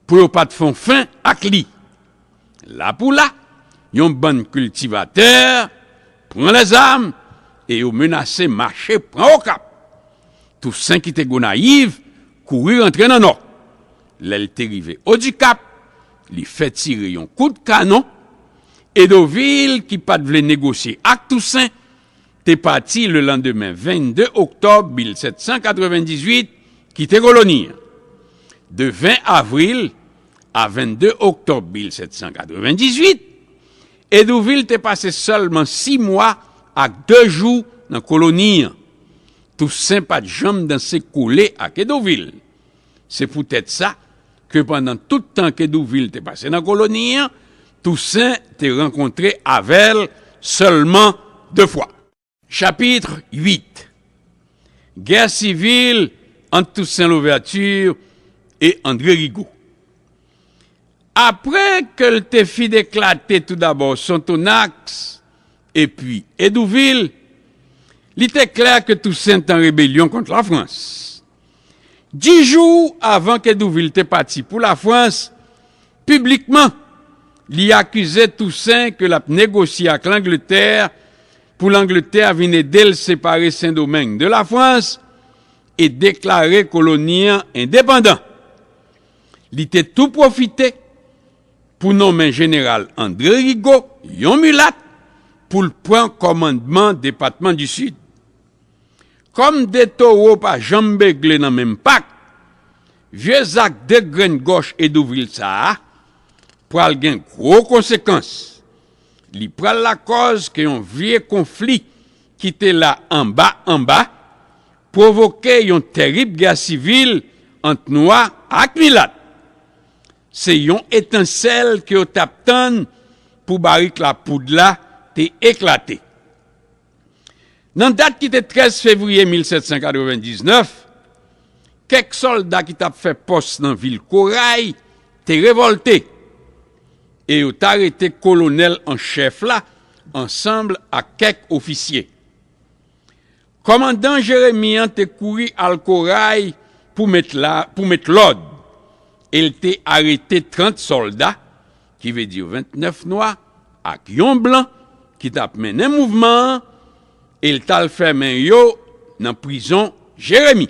pou yo pa t fè yon fen ak li. La pou la, yon bann kiltivatè pran lèzam e yo menase mache pran Okap. Tousen, ki te Gonayiv, kouri rantre nan Nò. Lè l te rive Odikap, li fè tire yon kout kanon. Edovil, ki pa t vle negosye ak Tousen, te pati lelandemen vennde oktòb mil sèt san katrevendizuit, kite koloni an. De ven avril a vennde oktòb mil sèt san katrevendizuit, Edouvil te pase sèlman sis mwa ak de jou nan koloni an. Tousen pa t janm danse kole ak Edouvil. Se poutèt sa ke pandan tout tan ke Edouvil te pase nan koloni an, Tousen te rankontre avè l sèlman de fwa. Chapit uit. Gè sivil ant Tousen Louvèti e André Rigo. Apre ke l te fin eklate toudabò Sonthonax epi Edouvil, li te klè ke Tousen t an rebelyon kont Lafrans. Dis jou avan ke Edouvil te pati pou Lafrans, piblikman, li akize Tousen ke l ap negosye ak Langletè pou Langletè vin ede l separe Sendomeng de Lafrans e deklare koloni an endepandan. Li te tou pwofite pou nonmen jeneral André Rigo, yon milat, pou l pran kòmandman Depatman di Sid. Kòm de towo pa janm begle nan menm pak, vye zak de grenn gòch Edouvil sa a pral gen gwo konsekans. Li pral lakòz ke yon vye konfli ki te la anba anba pwovoke yon tèrib gè sivil ant nwa ak milat. Se yon etansèl ke yo t ap tann pou barik lapoud la te eklate. Nan dat ki te trèz fevriye mil sèt san katrevendiznèf, kèk sòlda ki t ap fè pòs nan vil Koray te revòlte e yo t arete kolonèl an chèf la ansanm ak kèk ofisye. Kòmandan Jeremi an te kouri al Koray pou met la, pou met lòd, e l te arete trant sòlda, ki vle di vennèf nwa ak yon blan, ki t ap mennen mouvman an, e l t al fèmen yo nan prizon Jeremi.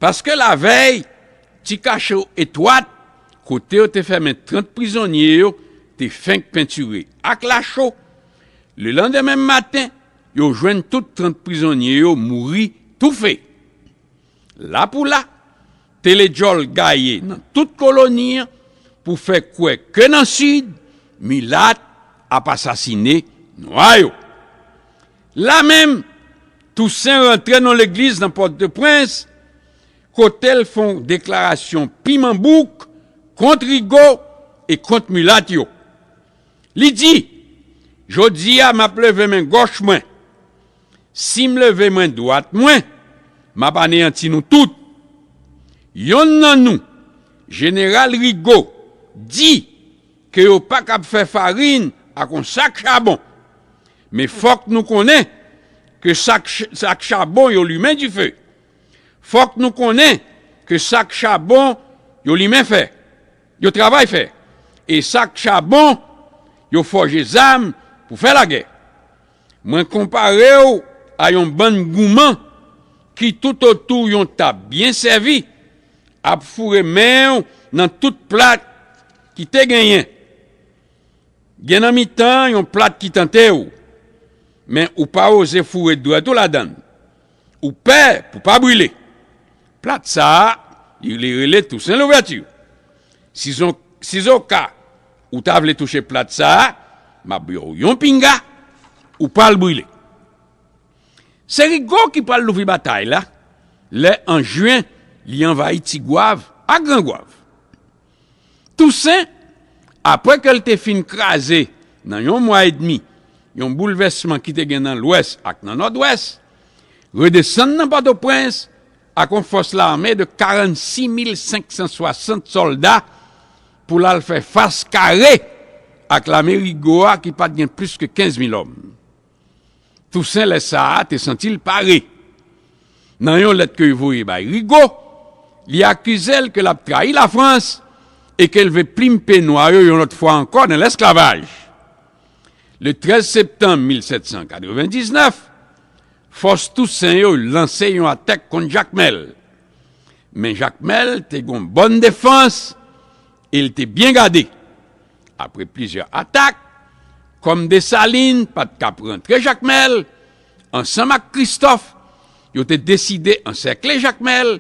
Paske lavèy, ti kacho etwat kote yo te fèmen trant prizonye yo te fenk pentire ak lacho, lelandemen maten, yo jwenn tout trant prizonye yo mouri toufe. La pou la, te ledjòl gaye nan tout koloni an pou fè kwè ke nan Sid, milat ap asasine nwa yo. La menm, Tousen rantre nan legliz nan Pòtoprens, kote l fè yon deklarasyon piman bouk kont Rigo e kont milat yo. Li di, "Jodi a, m ap leve men gòch mwen. Si m leve men dwat mwen, m ap aneyanti nou tout." Yonn nan nou, Jeneral Rigo, di ke yo pa kab fè farin ak yon sak chabon. Men fòk nou konnen ke sak ch-, sak chabon yo limen dife. Fòk nou konnen ke sak chabon yo limen fè. Yo travay fè. E sak chabon yo fòje zam pou fè lagè. Mwen konpare w a yon bann gouman ki toutotou yon tab byen sèvi ap foure men w nan tout plat ki te genyen. Gen nan mitan yon plat ki tante w, men ou pa oze foure dwèt ou ladan l. Ou pè pou pa brile. Plat sa a, li rele Tousen Louvèti. Sizon, sizoka ou ta vle touche plat sa a, m ap ba w yon pinga, ou pral brile. Se Rigo ki pral louvri batay la, lè an jen li anvayi Tigwav ak Grangwav. Tousen, apre ke l te fin kraze nan yon mwa edmi yon boulvèsman ki te gen nan Lwès ak nan Nòdwès, redesann nan Pòtoprens ak yon fòs lame de karannsis mil senk san swasant sòlda pou l al fè fas kare ak lame Rigo a ki pa t gen plis ke kenz mil òm. Tousen lè sa a te santi l pare. Nan yon lèt ke l voye bay Rigo, li akize l ke l ap trayi Lafrans e ke l vle plimpe nwa yo yon lòt fwa ankò nan lesklavaj. Le trèz septanm mil sèt san katrevendiznèf, fòs Tousen yo lanse yon atak kont Jakmèl. Men Jakmèl te gen yon bòn defans e l te byen gade. Apre plizyè atak, kòm Desalin pa t kab rantre Jakmèl, ansanm ak Kristòf, yo te deside ansèkle Jakmèl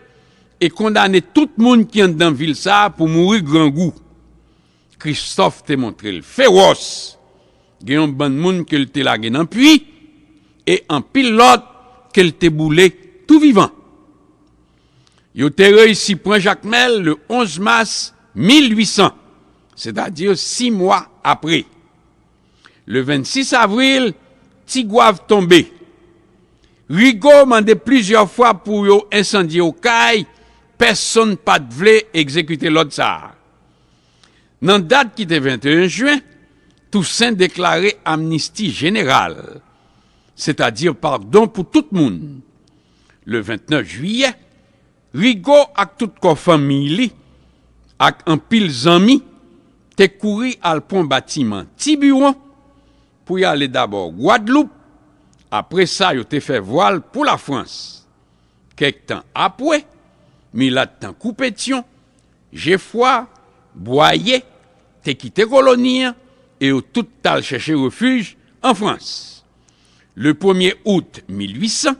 e kondane tout moun ki anndan vil sa a pou mouri grangou. Kristòf te montre l fewòs. Gen yon bann moun ke l te lage nan pwi e anpil lòt ke l te boule tou vivan. Yo te reyisi pran Jakmèl le onz mas mil uit san, sètadi sis mwa apre. Le vennsis avril, Tigwav tonbe. Rigo mande plizyè fwa pou yo ensandye Okay, pèsonn pa t vle egzekite lòd sa a. Nan dat ki te venteyen jen, Tousen deklare amnisti jeneral, sètadi padon pou tout moun. Le ventnèf jiyè, Rigo ak tout kò fanmi li ak anpil zanmi te kouri al pran batiman Tibiwon pou y ale dabò Gwadloup. Apre sa, yo te fè vwal pou Lafrans. Kèk tan apre, milat tankou Petyon, Jefwa, Bwaye te kite koloni an e yo tout t al chèche refij an Frans. Le premye out mil uit san,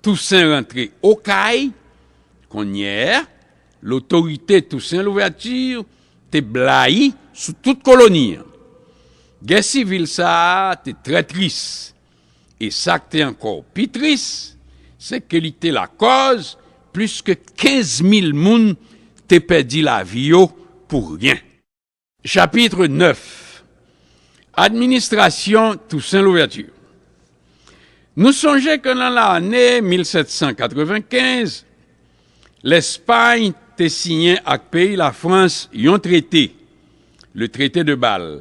Tousen rantre Okay. Kounye a, lotorite Tousen Louvèti te blayi sou tout koloni an. Gè sivil sa a te trè tris. E sa k te ankò pi tris, se ke li te lakòz plis ke kenz mil moun te pèdi lavi yo pou ryen. Chapitre nèf. Administrasyon Tousen Louvèti. Nou sonje ke nan lane mil sèt san katrevenkenz, Lèspay te siyen ak peyi Lafrans yon trete, le Traité de Bâle,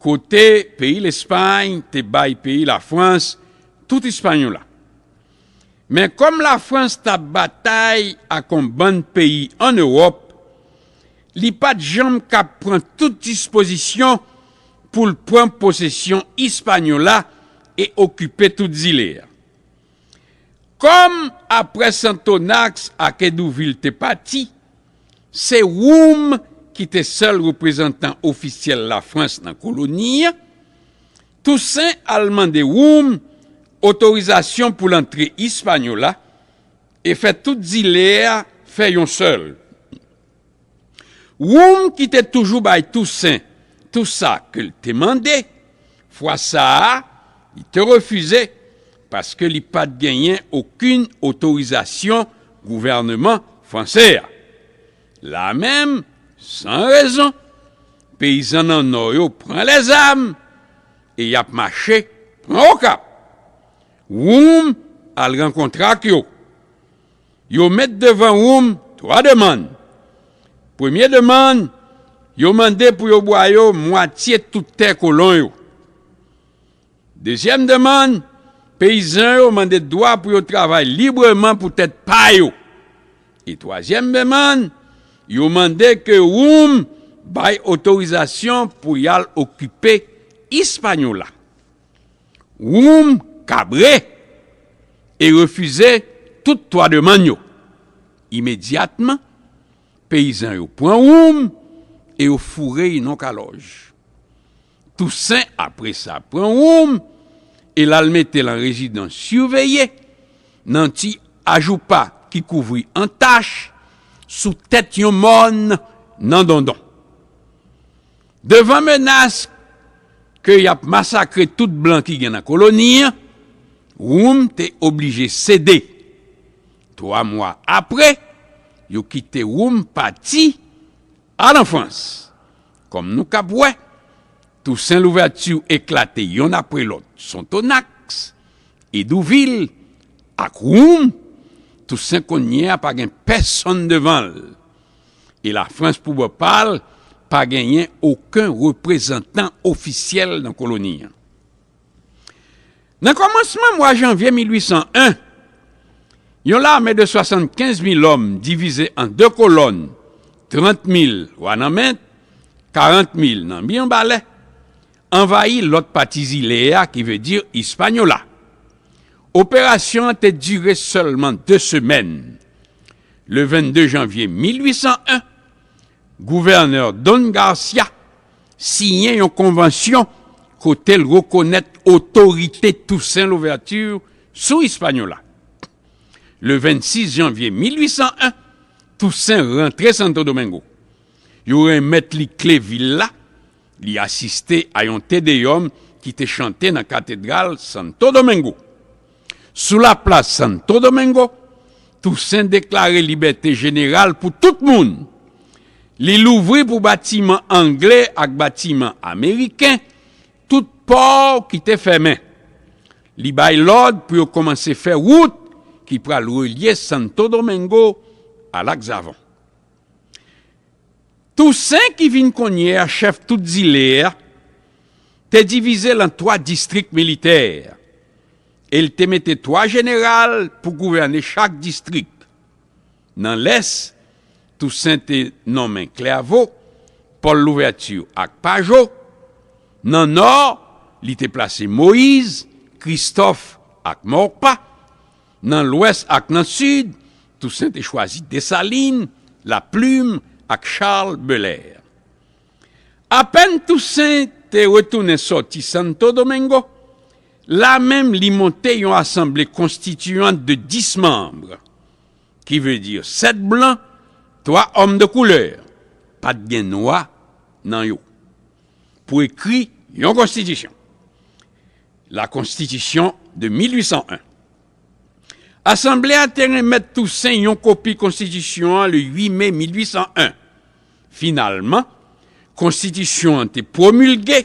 kote peyi Lèspay te bay peyi Lafrans tout Ispanyola. Men kòm Lafrans t ap batay ak yon bann peyi ann Ewòp, li pa t janm kab pran tout dispozisyon pou l pran posesyon Ispanyola e okipe tout zile a. Kòm apre Santonaks ak Edouvil te pati, se Woum ki te sèl reprezantan ofisyèl Lafrans nan koloni an, Tousen al mande Woum otorizasyon pou l antre Ispanyola e fè tout zile a fè yon sèl. Woum ki te toujou bay Tousen tou sa ke l te mande, fwa sa a, li te refize paske li pa t genyen okenn otorizasyon gouvènman franse a. Lamenm, san rezon, peyizan nan Nò yo pran lèzam e y ap mache pran Okap. Woum al rankontre ak yo. Yo met devan Woum twa demann. Premye demann, yo mande pou yo ba yo mwatye tout tè kolon yo. Dezyèm demann, peyizan yo mande dwa pou yo travay libreman pou tèt pa yo. E twazyèm demann, yo mande ke Woum bay otorizasyon pou y al okipe Ispanyola. Woum kabre e refize tout twa demann yo. Imedyatman, peyizan yo pran Woum e yo foure l nan kalòj. Tousen, apre sa, pran Woum e l al mete l an rezidans siveye nan ti ajoupa ki kouvri an tach sou tèt yon mòn nan Dondon. Devan menas ke y ap masakre tout blan ki gen nan koloni an, Roume te oblije sede. Twa mwa apre, yo kite Roume pati al an Frans. Kòm nou k ap wè, Tousen Louvèti eklate yonn apre lòt, Sonthonax, Hédouville ak Roume. Tousen kounye a pa gen pèsonn devan l. E Lafrans pou bò pa l pa genyen okenn reprezantan ofisyèl nan koloni an. Nan kòmansman mwa janvye mil uit san en, yon lame de swasannkenz mil òm divize an de kolòn, trant mil Wanament, karant mil nan Mibalè, anvayi lòt pati zile a, ki vle di Hispaniola. Operasyon an te dire sèlman de semèn. Le vennde janvye mil uit san en, gouvènè Don Garcia siyen yon konvansyon kote l rekonèt otorite Tousen Louvèti sou Hispaniola. Le vennsis janvye mil uit san en, Tousen rantre Santo Domingo. Yo renmèt li kle vil la. Li asiste a yon Te Deyòm ki te chante nan katedral Santo Domingo. Sou laplas Santo Domingo, Tousen deklare libète jeneral pou tout moun. Li louvri pou batiman angle ak batiman ameriken tout pò ki te fèmen. Li bay lòd pou yo kòmanse fè wout ki pral relye Santo Domingo a Lak Zavon. Tousen, ki vin kounye a chèf tout zile a, te divize l an twa distrik militè, e l te mete twa jeneral pou gouvène chak distrik. Nan Lès, Tousen te nonmen Clairvaux, Paul Louverture ak Pajot. Nan Nò, li te plase Moyiz, Kristòf ak Maurepas. Nan Lwès ak nan Sid, Tousen te chwazi Desalin, Laplim ak Charles Belair. Apèn Tousen te retounen sòti Santo Domingo, la menm li monte yon asanble konstitiyant de dis manm, ki vle di sèt blan, twa òm de koulè, pa t gen nwa nan yo, pou ekri yon konstitisyon. La Constitution de mil uit san en. Asanble a te renmèt Tousen yon kopi konstitisyon an le uit me mil uit san en. Finalman, konstitisyon an te pwomilge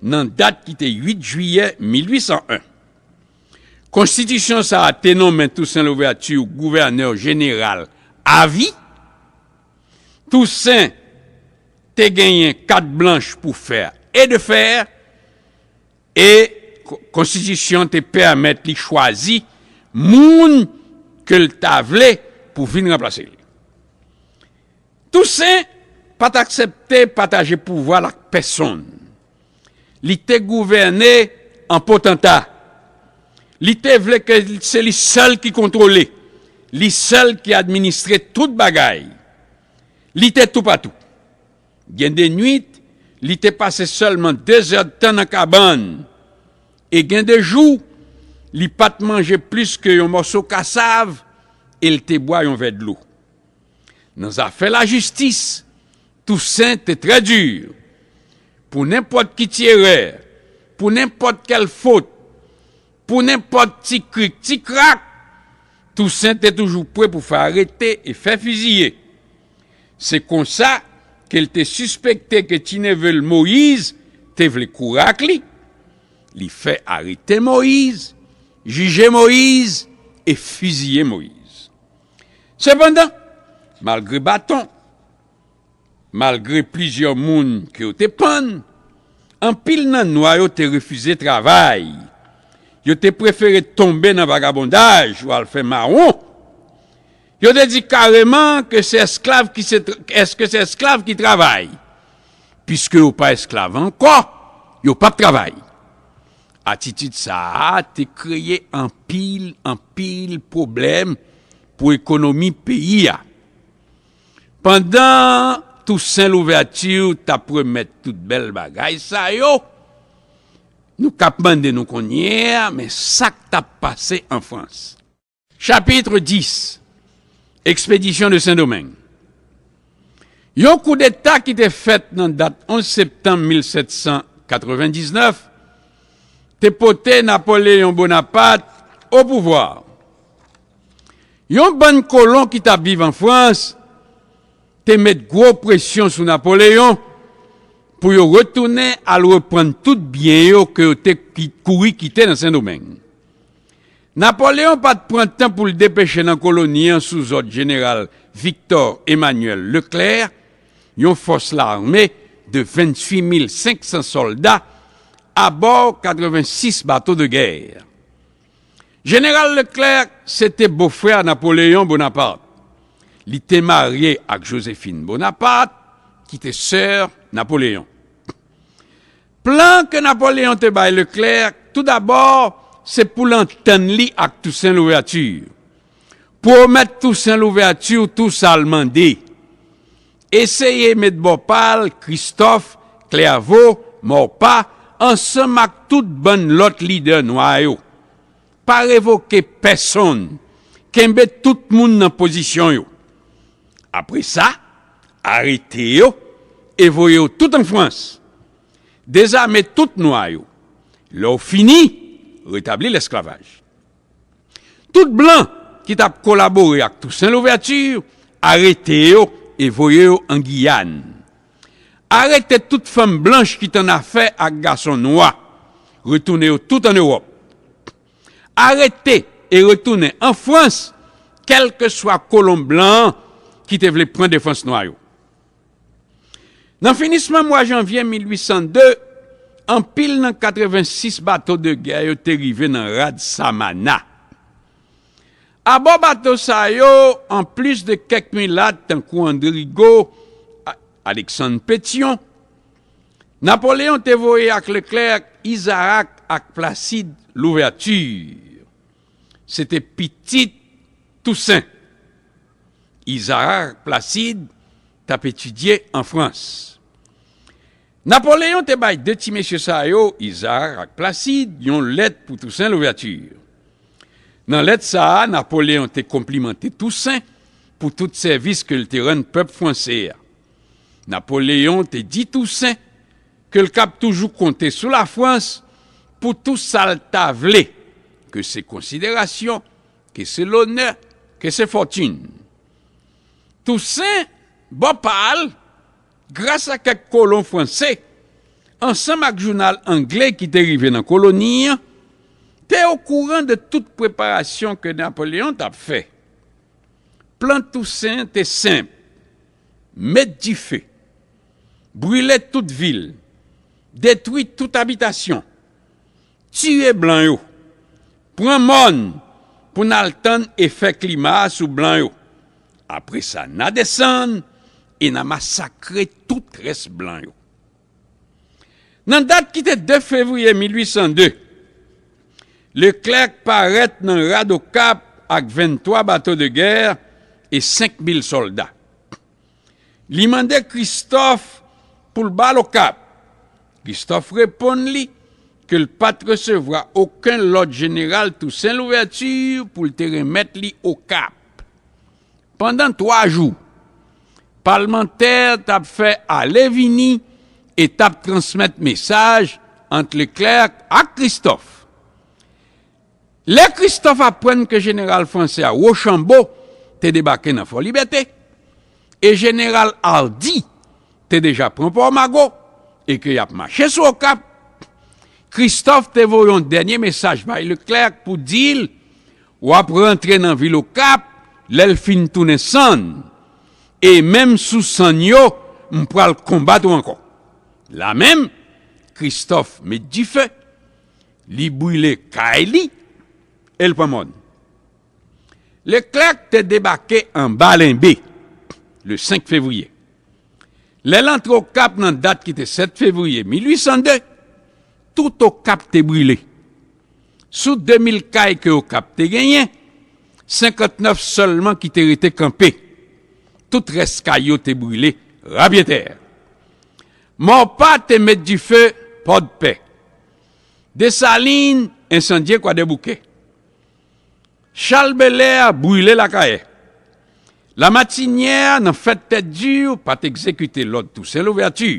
nan dat ki te uit jiyè mil uit san en. Konstitisyon sa a te nonmen Tousen Louvèti gouvènè jeneral avi. Tousen te genyen kat blanch pou fè e defè, e ko-, konstitisyon te pèmèt li chwazi moun ke l ta vle pou vin ranplase l. Tousen pa t aksepte pataje pouvwa l ak pèsonn. Li te gouvène an potanta. Li te vle ke se li sèl ki kontwole, li sèl ki administre tout bagay. Li te toupatou. Gen de nwit, li te pase sèlman de zèdtan nan kabann, e gen de jou, li pa t manje plis ke yon mòso kasav e l te bwè yon vè dlo. Nan zafè lajistis, Tousen te trè di. Pou nenpòt ki ti erè, pou nenpòt kèl fot, pou nenpòt ti krik, ti krak, Tousen te toujou prè pou fè arete e fè fiziye. Se konsa ke l te sispekte ke ti neve l Moyiz te vle kouri ak li. Li fè arete Moyiz, jije Moyiz e fiziye Moyiz. Sepandan, malgre baton, malgre plizyè moun ke yo te pann, anpil nan nwa yo te refize travay. Yo te prefere tonbe nan vagabondaj ou al fè mawon. Yo te di kareman ke se esklav ki se, èske se esklav ki travay. Piske yo pa esklav ankò, yo p ap travay. Atitid sa a te kreye anpil, anpil pwoblèm pou ekonomi peyi a. Pandan Tousen Louvèti t ap remèt tout bèl bagay sa yo, nou k ap mande nou kounye a, men sa k t ap pase an Frans. Chapitre dix. Expédition de Saint-Domingue. Yon koudeta ki te fèt nan dat onz septanm mil sèt san katrevendiznèf te pote Napoleyon Bonapat o pouvwa. Yon bann kolon ki t ap viv an Frans te met gwo presyon sou Napoleyon pou yo retounen al reprann tout byen yo ke yo te ki- kouri kite nan Sendomeng. Napoleyon pa t pran tan pou l depeche nan koloni an sou zòd jeneral Victor Emmanuel Leclerc, yon fòs lame de venntuit mil senksan sòlda abò katrevensis bato de gè. Jeneral Leclerc se te bofrè Napoleyon Bonapat. Li te marye ak Joséphine Bonaparte, ki te sè Napoleyon. Plan ke Napoleyon te bay Leclerc, toudabò, se pou l antann li ak Tousen Louvèti. Pwomèt Tousen Louvèti tou sa l mande. Eseye met bò pa l Christophe, Clerveau, Maurepas, ansanm ak tout bann lòt lidè nwa yo. Pa revoke pèsonn. Kenbe tout moun nan pozisyon yo. Apre sa, arete yo e voye yo tout an Frans. Dezame tout nwa yo. Lè w fini, retabli lesklavaj. Tout blan ki t ap kolabore ak Tousen Louvèti, arete yo e voye yo an Giyàn. Arete tout fanm blanch ki t annafè ak gason nwa, retounen yo tout an Ewòp. Arete e retounen an Frans kèlkeswa kolon blan an ki te vle pran defans nwa yo. Nan finisman mwa janvye mil uit san de, anpil nan katrevensis bato de gè yo te rive nan rad Samana. Abò bato sa yo, anplis de kèk milat tankou André Rigaud, Alexandre Pétion, Napoleyon te voye ak Leclerc, Isaac ak Placide Louverture. Se te pitit Tousen. Isaac ak Placide t ap etidye an Frans. Napoleyon te bay de ti mesye sa yo, Isaac ak Placide, yon lèt pou Tousen Louverture. Nan lèt sa a, Napoleyon te konplimante Tousen pou tout sèvis ke l te rann pèp franse a. Napoleyon te di Tousen ke l kab toujou konte sou Lafrans pou tou sa l ta vle, ke se konsiderasyon, ke se lonè, ke se fòtin. Tousen, bò pa l, gras a kèk kolon franse, ansanm ak jounal angle ki te rive nan koloni an, te okouran de tout preparasyon ke Napoleyon t ap fè. Plan Tousen te senp: met dife, brile tout vil, detwi tout abitasyon, tiye blan yo, pran mòn pou n al tann efè klima a sou blan yo. Apre sa, n a desann e n a masakre tout rès blan yo. Nan dat ki te de fevriye mil uit san de, Leclerc parèt nan rad Okap ak venntwa bato de gè e senk mil sòlda. Li mande Christophe pou l ba l Okap. Christophe reponn li ke l pa t resevwa okenn lòd jeneral Tousen Louvèti pou l te renmèt li Okap. Pandan twa jou, palmantè t ap fè ale vini e t ap transmèt mesaj ant Leclerc ak Christophe. Lè Christophe aprann ke jeneral franse a Rochambeau te debake nan Fò Libète, e jeneral Hardy te deja pran Pò Mago e ke y ap mache sou Okap, Christophe te voye yon dènye mesaj bay Leclerc pou di l, w ap rantre nan vil Okap lè l fin tounen sann, e menm sou sann yo, m pral konbat ou ankò. La menm, Christophe met dife, li brile kay li e l pran mòn. Leclerc te debake anba Lenbe le senk fevriye. Lè l antre Okap nan dat ki te sèt fevriye mil uit san de, tout Okap te brile. Sou de mil kay ke Okap te genyen, senkantnèf sèlman ki te rete kanpe. Tout rès kay yo te brile rapyetè. Maurepas te met dife Pòdpè, Desalin ensandye Kwadèboukè. Charles Belair brile Lakayè. Lamatinière, nan fèt Tèt Di, pa t egzekite lòd Tousen Louvèti.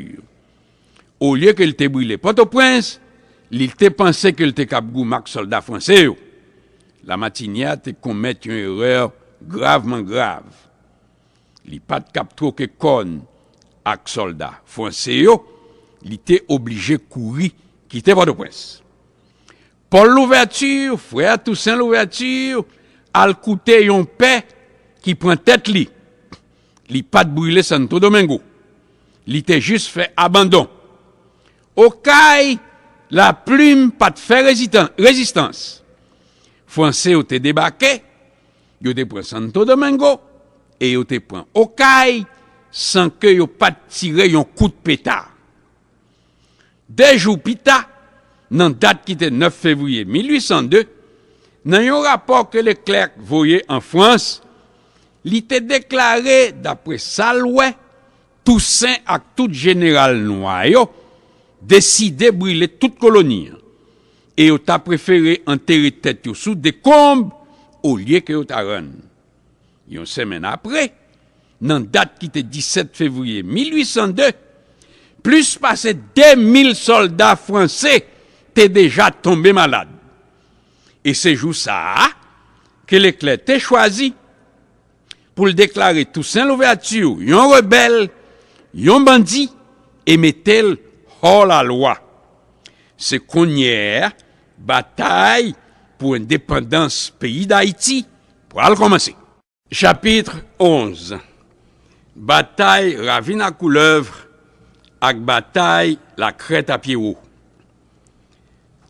Olye ke l te brile Pòtoprens, li te panse ke l te kab goumen ak sòlda franse yo. Lamatinière te komèt yon erè gravman grav. Li pa t kab twoke kòn ak sòlda franse yo, li te oblije kouri kite Pòtoprens. Pòl Louvèti, frè Tousen Louvèti, al koute yon pè ki pran tèt li. Li pa t brile Santo Domingo. Li te jis fè abandon. Okay, Laplim pa t fè rezitan-, rezistans. Franse yo te debake, yo te pran Santo Domingo e yo te pran Okay san ke yo pa t tire yon kout peta. De jou pita, nan dat ki te nèf fevriye mil uit san de, nan yon rapò ke Leclerc voye an Frans, li te deklare, dapre sa l wè, Tousen ak tout jeneral nwa yo deside brile tout koloni an, e yo ta prefere antere tèt yo sou dekonb olye ke yo ta rann. Yon semèn apre, nan dat ki te disèt fevriye mil uit san de, plis pase de mil sòlda franse te deja tonbe malad. E se jou sa a ke Leclerc te chwazi pou l deklare Tousen Louvèti yon rebèl, yon bandi, e mete l hors la loi. Se kounye a batay pou endepandans peyi Dayiti pral kòmanse. Chapit onz. Batay Ravin a Koulèv ak batay Lakrèt a Pyewo.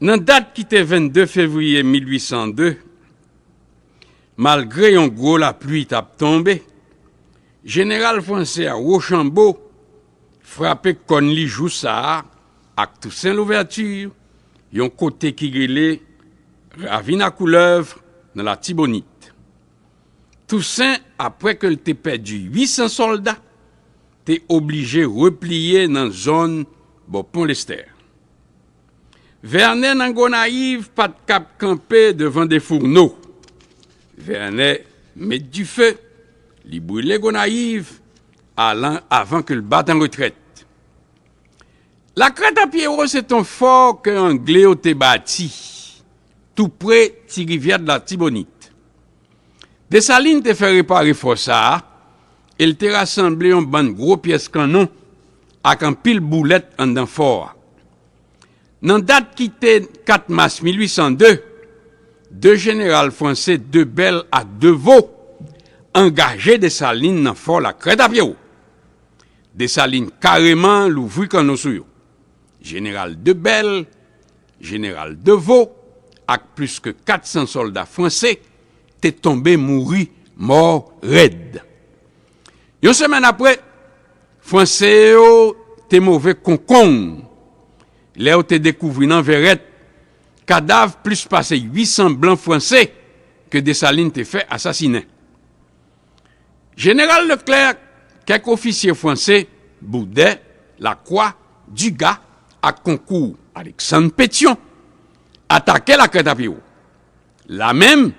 Nan dat ki te vennde fevriye mil uit san de, malgre yon gwo lapli t ap tonbe, jeneral franse a Wochanbo frape kòn li jou sa a ak Tousen Louvèti, yon kote ki rele Ravin a Koulèv nan Latibonit. Tousen, apre ke l te pèdi uit san sòlda, te oblije repliye nan zòn bò Pon Lestè. Vènè nan Gonayiv pa t kab kanpe devan de fourneau. Vènè met dife, li brile Gonayiv alan, avan ke l bat an retrèt. Lakrèt a Pyewo se t on fò ke Angle yo te bati tou pre Ti Rivyè de Latibonit. Desalin te fè repare fò sa a e l te rasanble yon bann gwo pyès kannon ak anpil boulèt anndan fò a. Nan dat ki te kat mas mil uit san de, de jeneral franse Debelle ak Deveau angaje Desalin nan fò Lakrèt a Pyewo. Desalin kareman louvri kannon sou yo. Jeneral Debelle, jeneral Deveau ak plis ke kat san sòlda franse te tonbe mouri mò rèd. Yon semèn apre, Franse yo te move konkong lè yo te dekouvri nan Vèrèt kadav plis pase uit san blan franse ke Desalin te fè asasinen. Jeneral Leclerc, kèk ofisye franse, Boudè, Lakwa, Diga ak konkou Aleksann Petyon, atake Lakrèt a Pyewo. Lamenm,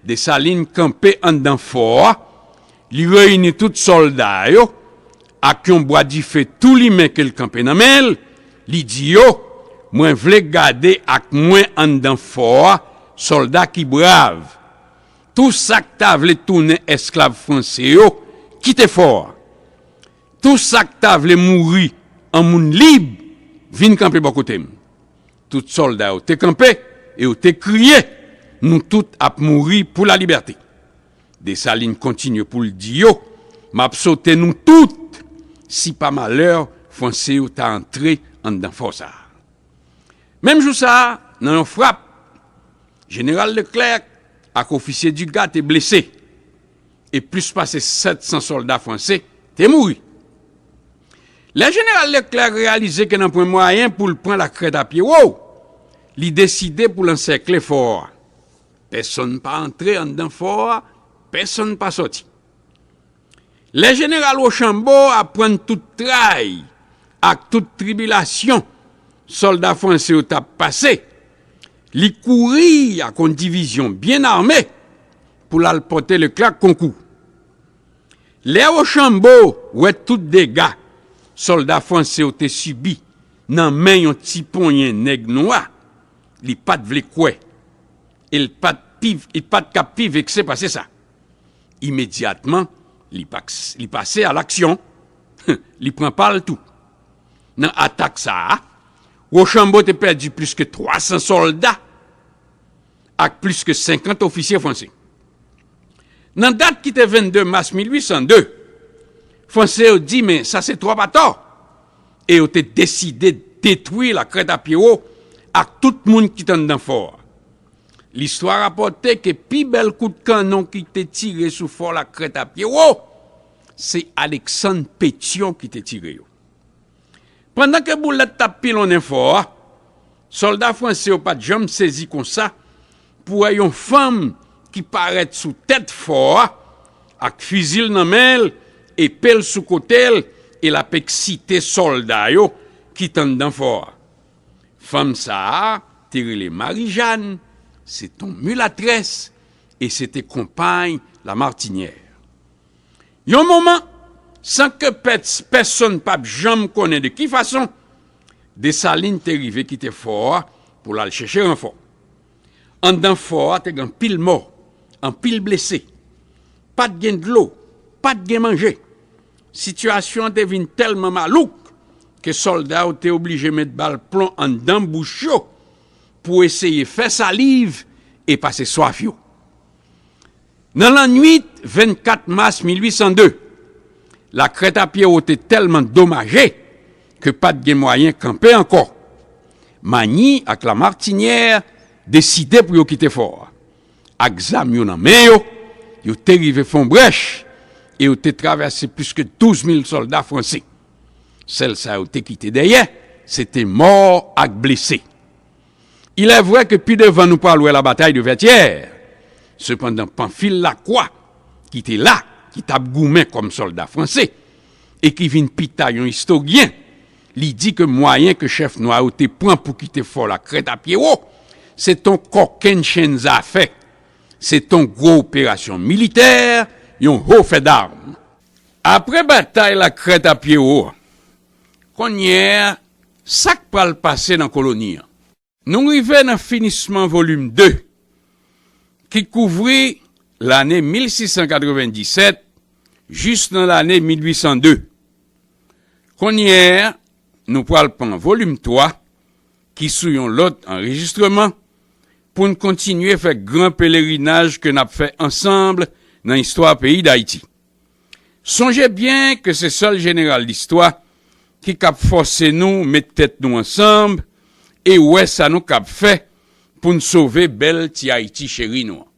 Desalin kanpe anndan fò a, li reyini tout sòlda yo, ak yon bwa dife tou limen ke l kanpe nan men l, li di yo, mwen vle gade ak mwen anndan fò a sòlda ki brav. Tou sa k ta vle tounen èsklav franse yo, kite fò a. Tou sa k ta vle mouri an moun lib, vin kanpe bò kote m. Tout sòlda yo te kanpe e yo te kriye, nou tout ap mouri pou lalibète. Desalin kontinye pou l di yo, m ap sote nou tout si pa malè Franse yo ta antre anndan fò sa a. Menm jou sa a, nan yon frap, jeneral Leclerc ak ofisye Dugas te blese e plis pase sèt san sòlda franse te mouri. Lè jeneral Leclerc reyalize ke nanpwen mwayen pou l pran Lakrèt a Pyewo, li deside pou l ansèkle fò a. Pèsonn pa antre anndan fò a, pèsonn pa sòti. Lè jeneral Wochanbo aprann tout tray ak tout tribilasyon sòlda franse yo t ap pase, li kouri ak yon divizyon byen ame pou l al pote Leclerc konkou. Lè Wochanbo wè tout dega sòlda franse yo te sibi nan men yon ti ponyen nèg nwa, li pa t vle kwè, e l pa t pi, li pa t ka pi vekse pase sa. Imedyatman, li pa, li pase a laksyon, li pran pa l tou. Nan atak sa a, Wochanbo te pèdi plis ke twa san sòlda ak plis ke senkant ofisye franse. Nan dat ki te vennde mas mil uit san de, Franse yo di, men sa se twòp atò, e yo te deside detwi Lakrèt a Pyewo ak tout moun ki t anndan fò a. Listwa rapòte ke pi bèl kout kannon ki te tire sou fò Lakrèt a Pyewo, se Aleksann Petyon ki te tire yo. Pandan ke boulèt t ap pilonnen fò a, sòlda franse yo pa t janm sezi konsa pou wè yon fanm ki parèt sou tèt fò a ak fizi l nan men l, epe l sou kote l, e l ap eksite sòlda yo ki t anndan fò a. Fanm sa a te rele Mari Jàn, se t on milatrès e se te konpay Lamartinyè. Yon moman, san ke pèsonn p ap janm konnen de ki fason, Desalin te rive kite fò a pou l al chèche ranfò. Anndan fò a te gen anpil mò, anpil blese. Pa t gen dlo, pa t gen manje. Sitiyasyon an te vin tèlman malouk ke sòlda yo te oblije met bal plon anndan bouch yo pou eseye fè saliv e pase swaf yo. Nan lannwit vennkat mas mil uit san de, Lakrèt a Pyewo te tèlman domaje ke pa t gen mwayen kanpe ankò. Magny ak Lamartinyè deside pou yo kite fò a. Ak zam yo nan men yo, yo te rive fè yon brèch e yo te travèse plis ke douz mil sòlda franse. Sèl sa yo te kite dèyè, se te mò ak blese. Il est vrai ke pi devan nou pral wè la bataille de Vertières. Sepandan, Panfil Lakwa, ki te la, ki t ap goumen kòm sòlda franse, e ki vin pita yon istoryen, li di ke mwayen ke chèf nwa yo te pran pou kite fò Lakrèt a Pyewo, se t on kòkennchenn zafè, se t on gwo operasyon militè, yon ho fè dam. Apre batay Lakrèt a Pyewo, kounye a, sa k pral pase nan koloni an? Nou rive nan finisman volim de, ki kouvri lane mil sis san katrevenndisèt jis nan lane mil uit san de. Kounye a, nou pral pran volim twa, ki sou yon lòt anrejistreman, pou n kontinye fè gran pelerinaj ke n ap fè ansanm nan istwa peyi Dayiti. Sonje byen ke se sèl jeneral listwa ki kab fòse nou met tèt nou ansanm e wè sa nou kab fè pou n sove bèl ti Ayiti cheri nou an.